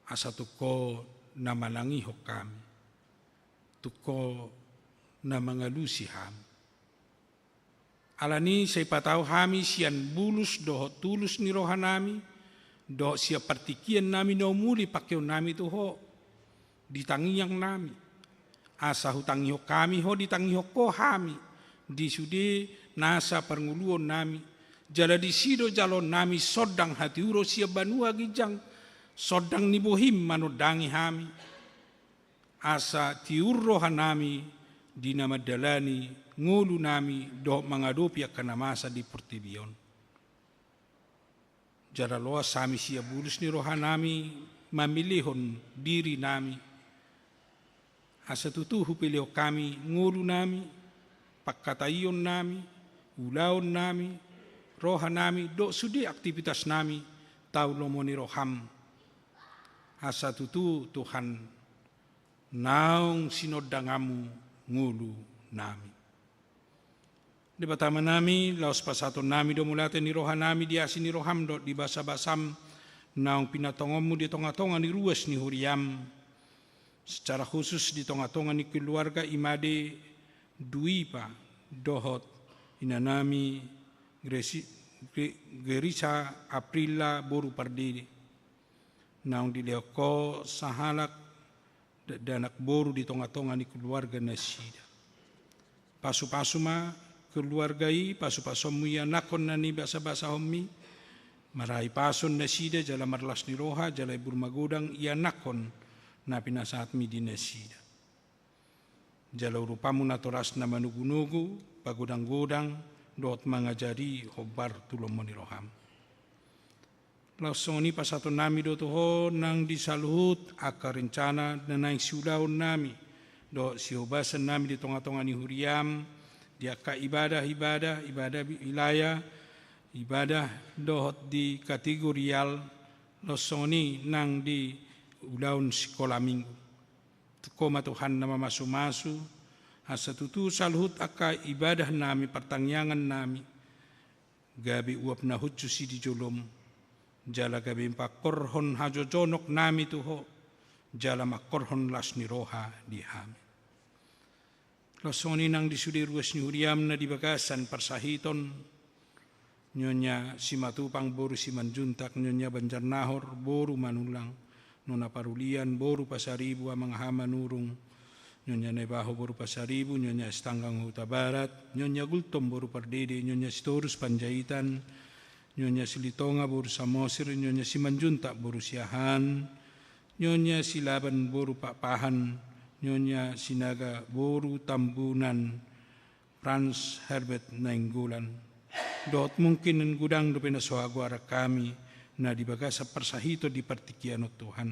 Asa tung Ho na manangihon hami, tung Ho na mangalusi hami. Alani i sai patau hami sian bulus dohot tulus ni rohanami, dohot sian partingkiannami na umuli pangkeonnami tu Ho, di tangiangnami. Asa hutangihon hami Ho, ditangihon Ho hami, di sude nasa parngoluonnami, jala disi do jaloonnami sondang hatiuron sian banua ginjang, sondang ni bohim manondangi hami. Asa tiur rohanami di na mandalani ngolunami dohot mangadopi angka na masa di portibi on. Jala loas hami sian bulus ni rohanami mamilihon dirinami Asa tutu hupelehon hami ngolunami, pangkataionnami, ulaonnami, rohanami, dohot sude aktivitasnami, tau lomo ni roham. Asa tutu Tuhan, naung sinondanganmu ngolunami. Debata Amanami, laos pasahatonnami do mauliate ni rohanami di asi ni roham dohot di basabasam, naung pinatongonmu di tongatonga ni ruas ni huriam, secara khusus di tongatonga ni keluarga Imade Duipa dohot inanami Gresi-, Gre-, Gerisa Aprilla boru Pardede, naung dilehon Ho sahalak dakdanak boru di tongatonga ni keluarga nasida. Pasupasu ma keluarga i, pasupasuonmu ianakhon na nibasabasahonmi, marhahipason nasida jala marlas ni roha jala imbur magodang ianakhon na pinasahatmi di nasida. Jala urupanmu natoras na manogunogu, pagodanggodang, dohot mangajari hombar tu lomo ni roham. Laos songon i pasahatonnami do tu Ho nang di saluhut angka rencana na naeng siulaonnami dohot sihobasannami di tongatonga ni huriam, di angka ibadah-ibadah, ibadah wilayah, ibadah dohot di kategorial, laos songon i nang di ulaon sikola minggu. Tung Ho ma Tuhan na mamasumasu, asa tutu saluhut angka ibadahnami, partangiangannami, gabe uap na hushus i di jolom, jala gabe pangkorhon hajojonoknami tu Ho, jala mangkorhon las ni roha di hami. Laos songon i nang di sude ruas ni huriam na di bagasan parsahiton, Nyonya Simatupang boru Simanjuntak, Nyonya Banjarnahor boru Manulang, Nona Parulian boru Pasaribu, Amang Aha Manurung, Nyonya Naibaho boru Pasaribu, Nyonya Sitanggang Hutabarat, Nyonya Gultom boru Pardede, Nyonya Sitorus Panjaitan, Nyonya Silitonga boru Samosir, Nyonya Simanjuntak boru Siahaan, Nyonya Silaban boru Pakpahan, Nyonya Sinaga boru Tambunan, Franz Herbert Nainggolan. Dohot mungkin godang dope na so hagoaran hami na di bagasan parsahiton di partingkian on Tuhan.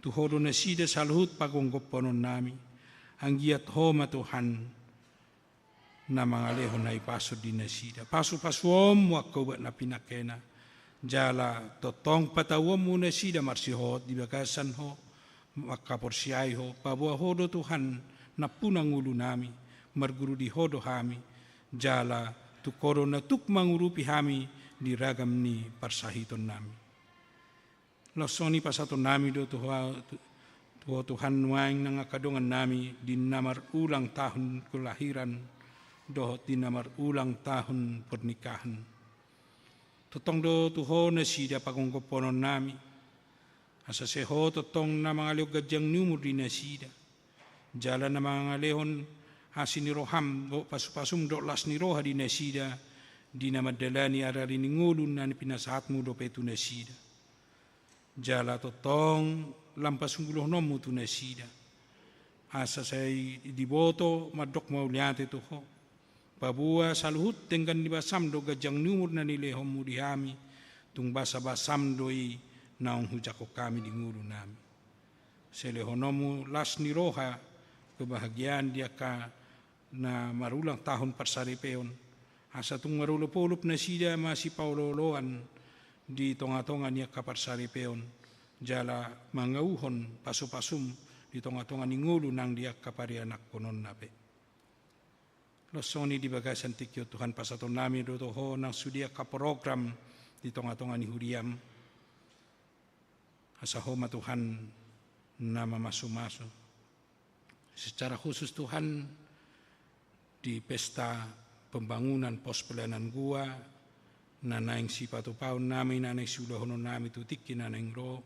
Tu Ho do nasida saluhut pagomgompononnami. Anggiat Ho ma Tuhan na mangalehon hahipason di nasida. Pasupasuonmu angka ubat na pinangkena. Jala tongtong patauonmu nasida marsihohot di bagasan Ho, mangkaporseai Ho, paboa Ho do Tuhan nampuna ngolunami, marguru di Ho do hami, jala tung Ho do na tuk mangurupi hami di ragam ni parsahitonnami. Laos songon i pasahatonnami do tu Ho, tu, tu Ho Tuhan nuaeng nang angka dongannami di na marulang tahun kelahiran dohot di na marulang tahun pernikahan. Tongtong do tu Ho nasida pagomgompononnami. Asa sai Ho tongtong na mangalehon ganjang ni umur di nasida. Jala na mangalehon asi ni roham dohot pasupasum dohot las ni roha di nasida, di na mandalani ari-ari ni ngolu na pinasahatmu dope tu nasida. Jala tongtong lam pasunggulhononmu tu nasida. Asa sai diboto mandok mauliate tu Ho. Paboa saluhut denggan ni basam dohot ganjang ni umur na nilehonmu di hami, tung basabasam do i naung hujangkon hami di ngolunami. Sai lehononmu las ni roha kebahagiaan di angka na marulang tahun parsaripeon, asa tung marolopolop nasida masipaolooloan di tongatonga ni angka parsaripeon, jala mangauhon pasupasum di tongatonga ni ngolu nang di angka parianakkononna pe. Laos songon i di bagasan tingki on Tuhan pasahatonnami do tu Ho nang sude angka program di tongatonga ni huriam. Asa Ho ma Tuhan na mamasumasu. Secara khusus Tuhan, di pesta pembangunan pos pelayanan gua, na naeng sipatupaonnami, na naeng siulahononnami tu tingki na naeng ro,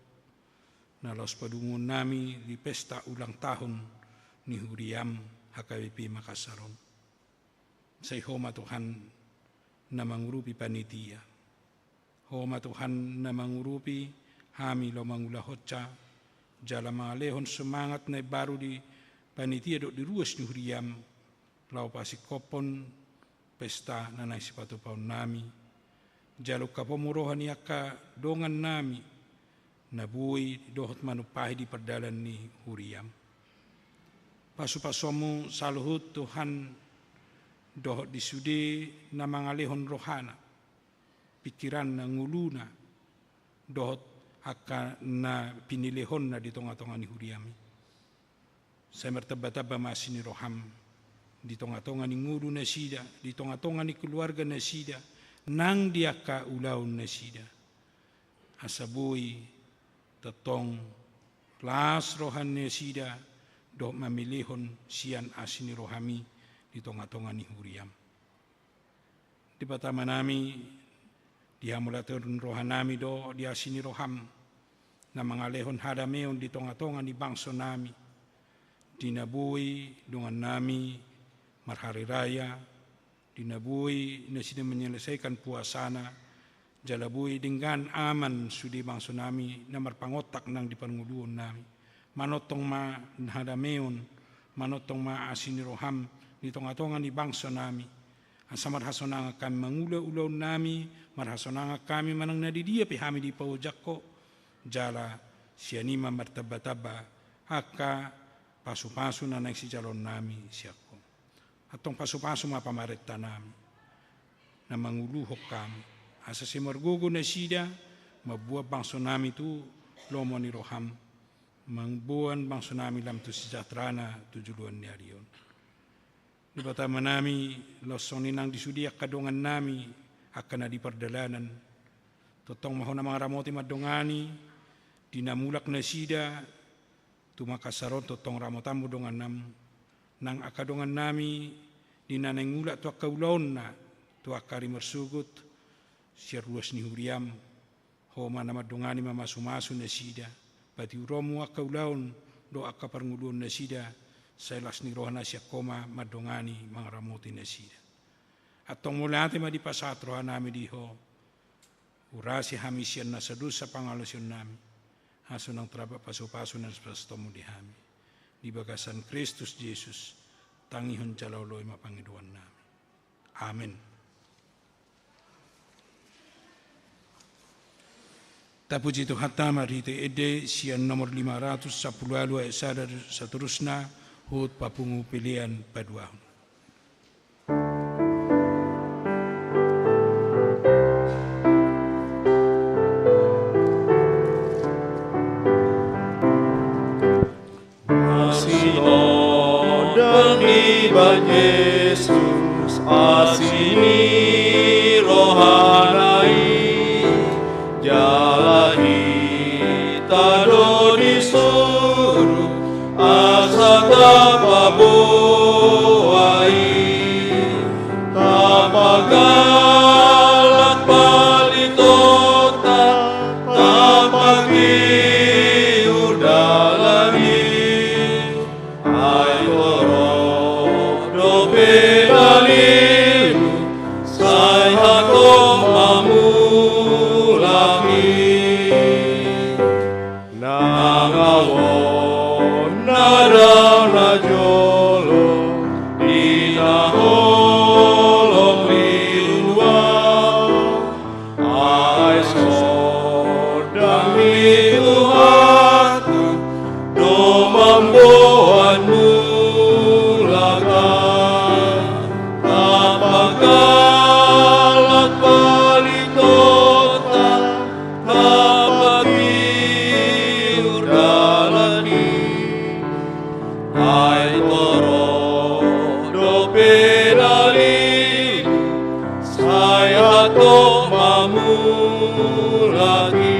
na laos padungonnami di pesta ulang tahun ni huriam H K B P Makassar on. Sai Ho ma Tuhan na mangurupi panitia. Ho ma Tuhan na mangurupi hami laho mangulahonsa, jala mangalehon semangat na imbaru di panitia dohot di ruas ni huriam, laho pasingkophon pesta na naeng sipatupaonnami. Jala ungkaponmu roha ni angka dongannami, na boi dohot manumpahi di pardalan ni huriam. Pasu-pasuanmu saluhut Tuhan, dohot di sude na mangalehon rohana, pikiranna, ngoluna, dohot angka na pinilehonna di tonga-tonga ni huriami. Sai martamba-tamba ma asi ni roham di tonga-tonga ni ngolu nasida, di tonga-tonga ni keluarga nasida, nang di angka ulaon nasida. Asa boi tongtong las roha nasida dohot mamilehon sian asi ni rohami di tonga-tonga ni huriam. Debata Amanami, dihamauliatehon rohanami do di asi ni roham, na mangalehon hadameon di tonga-tonga ni bangsonami, di na boi dongannami marhari raya, di na boi nasida menyelesaikan puasana, jala boi denggan aman sude bangsonami na marpangontak nang di parngoluonnami. Manongtong ma hadameon, manongtong ma asi ni roham di tonga-tonga ni bangsonami. Asa marhasonangan hami mangula ulaonnami, marhasonangan hami manang na di dia pe hami dipaojak Ho, jala sian i ma martamba-tamba angka pasu-pasu na naeng sijaloonnami sian Ho. Antong pasu-pasu ma pamarentanami, na manguluhon hami, asa sai margogo nasida mamboan bangsonami tu lomo ni roham, mamboan bangsonami lam tu sejahterana tu joloan ni ari on. Debata Amanami, laos songon i nang di sude angka dongannami, angka na di pardalanan, tongtong ma Ho na mangaramoti mandongani, di na mulak nasida tu Makassar on tongtong ramotanmu dongannam, nang angka dongannami di na naeng mulak tu angka ulaonna, tu angka ari marsogot, sian ruas ni huriam, Ho ma na mandongani mamasu-masu nasida, patiuronmu angka ulaon dohot angka parngoluon nasida, sai las ni roha na sian Ho ma mandongani mangaramoti nasida. Antong mauliate ma dipasahat rohanami di Ho, urasi hami sian nasa dos pangalaosionami, asa unang tarlambat pasu-pasu na sipastonmu di hami. Di bagasan Kristus Jesus, tangihon jala oloi ma pangidoannami. Amen. Tapuji Tuhanta marhite ende sian nomor lima ratus sampulu ualu ayat sada saterusna, huhut papungu pelean paduahon. Marsinondang di Tuhan Jesus, asi ni rohana i, jala hita do disuru asa tapaboa i, tapagalak palitonta, tapatiur dalan i. Ai torop dope dalilu, sai hatop ma mulak i. Nang ahu on na dao na jolo di na holong ni uluan, ai sondang ni Tuhanku do mamboan mulak ahu, tapagalak palitonta, tapatiur dalan i. Ai torop dope dalilu, sai hatop ma mulak i.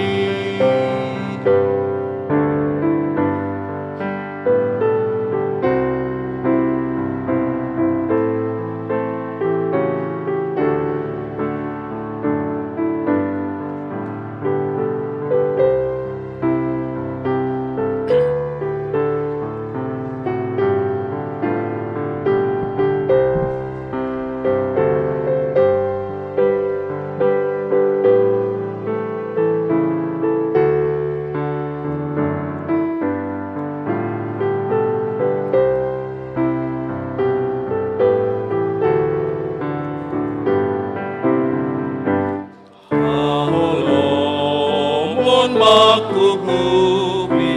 Haholomon mangkukupi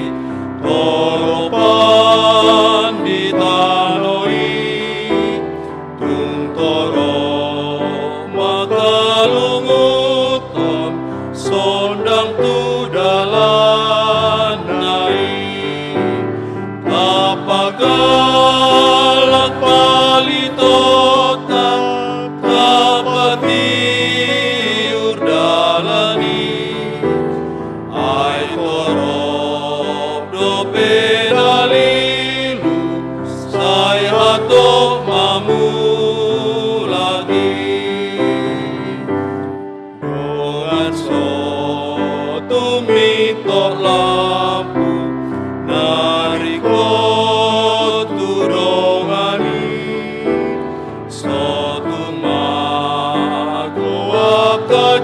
toropan di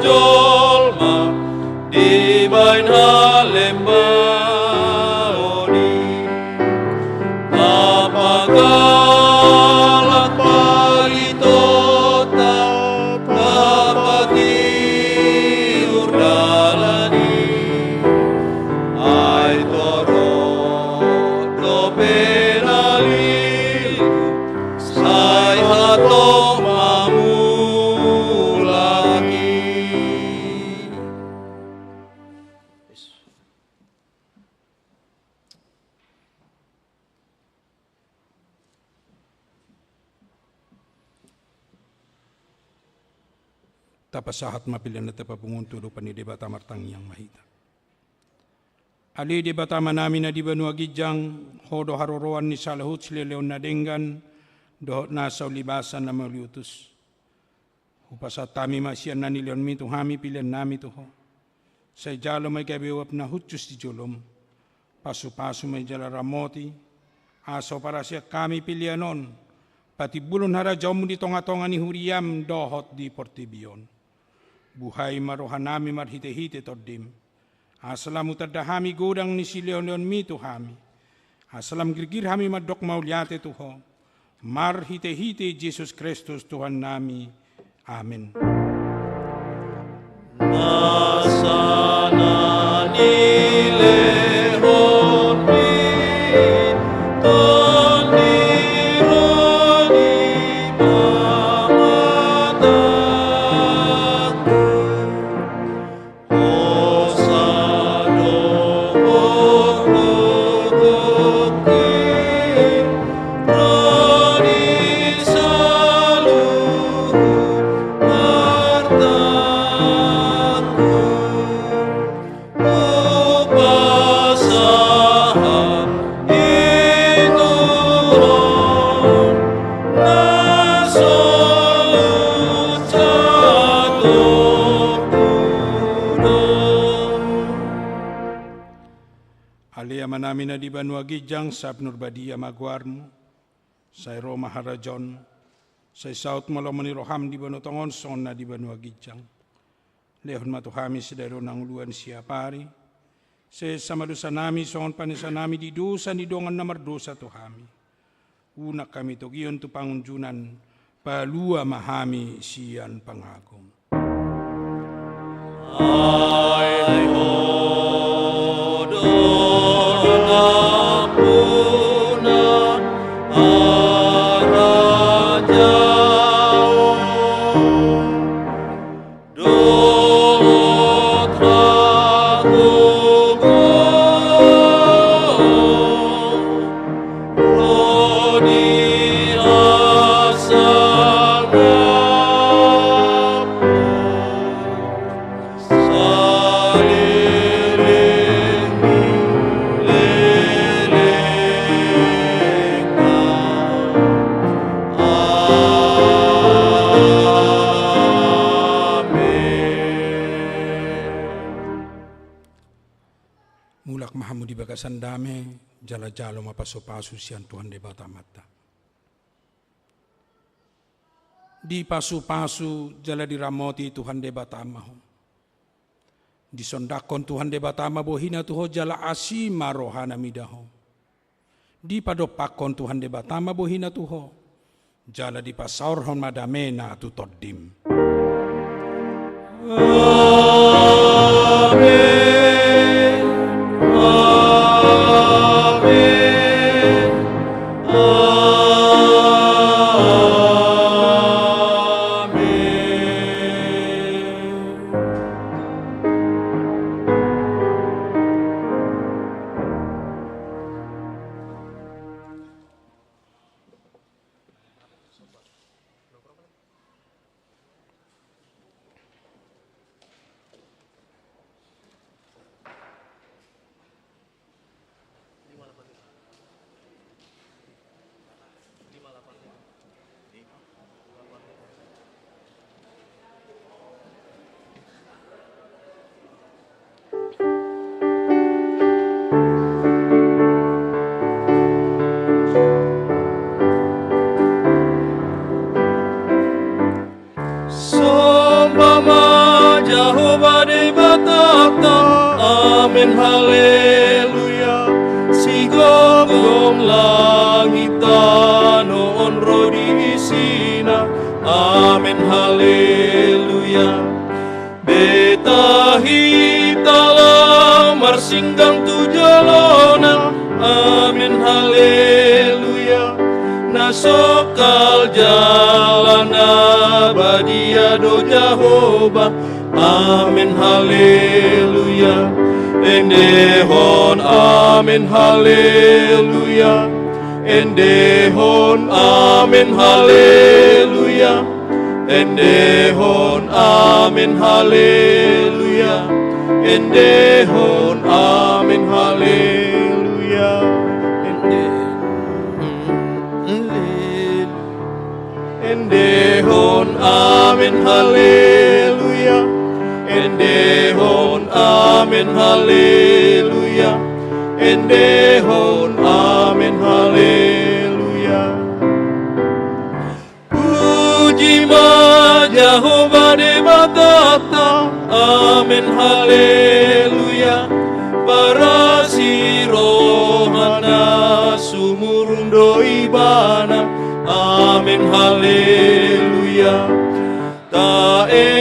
jolma dibaen halembaon i. Tapa galak palitonta, tapa tiur dalan i. Ai torop dope na lilu, sai hatop mamulak i. Tapasahat ma pelean na tapapungu on tu adopan ni Debata. Martangiang ma hita. Ale Debata Amanami na di banua ginjang, Ho do haroroan ni saluhut silehonlehon na denggan dohot nasa ulibasan na mauliutus. Hupasahat hami ma sian na nilehonmi tu hami peleannami tu Ho. Sai jalo ma i gabe uap na hushus di jolom. Pasupasu ma i jala ramoti, asa huparhaseang hami pelean on patimbulhon harajaonmu di tongatonga ni huriam dohot di portibi on. Buhai ma rohanami marhitehite Tondim, asa lam hutanda hami godang ni silehonlehonmi tu hami, asa lam girgir hami mandok mauliate tu Ho, marhitehite Jesus Kristus Tuhannami. Amen. Nasa na nilehonmi, Tondi ro di pamatangku. Hosa do Ho gokhon i, ro di saluhut artangku. Hupasahat i tu Ho na sogot hatopuna. Ale Amanami na di banua ginjang, sai pinarbadia ma goarmu. Sai ro ma harajaonmu. Sai saut ma lomo ni roham di banua tonga on songon na di banua ginjang. Lehon ma tu hami sadari on hangoluan siapari. Sesa ma dosanami songon panesanami di dosa ni dongan na mardosa tu hami. Unang hami togihon tu pangunjunan, palua ma hami sian pangago. Ai Ho do nampuna, harajaon dohot hagogoon, ro di hasangapon saleleng ni lelengna. Amen. Mulak ma hamu di bagasan dame, jala jalo ma pasupasu sian Tuhan Debata Amanta. Dipasupasu jala diramoti Tuhan Debata ma ho. Disondangkon Tuhan Debata ma bohina tu ho jala asi ma rohana mida ho. Dipadompakkon Tuhan Debata ma bohina tu ho, jala dipasaorhon ma damena tu tondim. Amen. Amen. Amen. Somba ma Jahowa Debatanta. Amen, haleluya. Sigomgom langit tano on ro di isina. Amen, haleluya. Beta hita laho marsinggang tu jolona. Amen, haleluya. Na songkal jala na badia do Jahowa. Amen, haleluya. Endehon amen, haleluya. Endehon amen, haleluya. Endehon amen, haleluya. Endehon amen, haleluya. Endehon, haleluya. Endehon amen, haleluya. Endehon amen, haleluya. Endehon amen, haleluya. Puji ma Jahowa Debatanta. Amen, haleluya. Parasi rohana sumurung do Ibana. Amen, haleluya.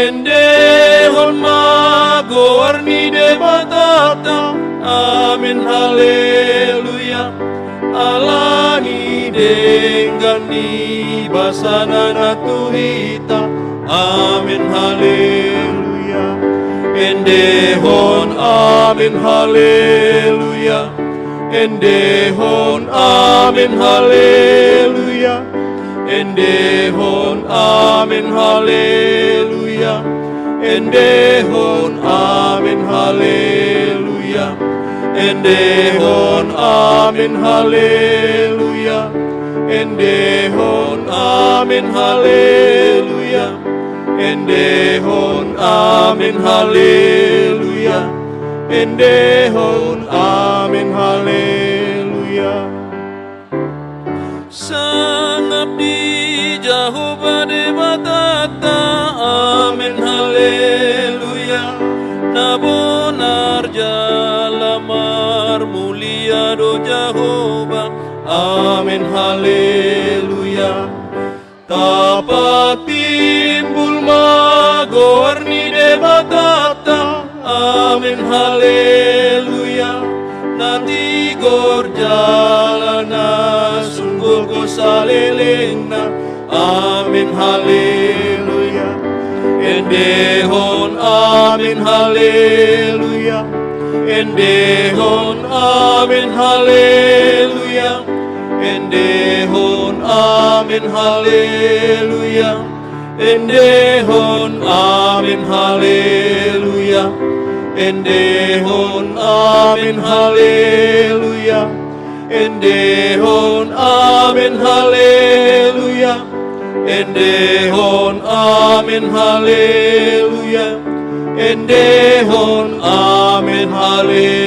Taendehon ma goar ni Debatanta. Amen, haleluya. Ala ni denggan ni basana na tu hita. Amen, haleluya. Endehon amen, haleluya. Endehon amen, haleluya. Endehon amen, haleluya. Endehon amen, haleluya. Endehon amen, haleluya. Endehon amen, haleluya. Endehon amen, haleluya. Endehon amen, haleluya. Sangap di Jahowa Debatanta. Amen, haleluya. Na bonar jala marmulia do Jahowa. Amen, haleluya. Tapatimbul ma goar ni Debatanta. Amen, haleluya. Na tigor jala na sungkun do salelengna. Amen, haleluya. Endehon amen, haleluya. Endehon amen, haleluya. Endehon amen, haleluya. Endehon amen, haleluya. Endehon amen, haleluya. Endehon amen, haleluya. Endehon amen, haleluya. Endehon amen, haleluya.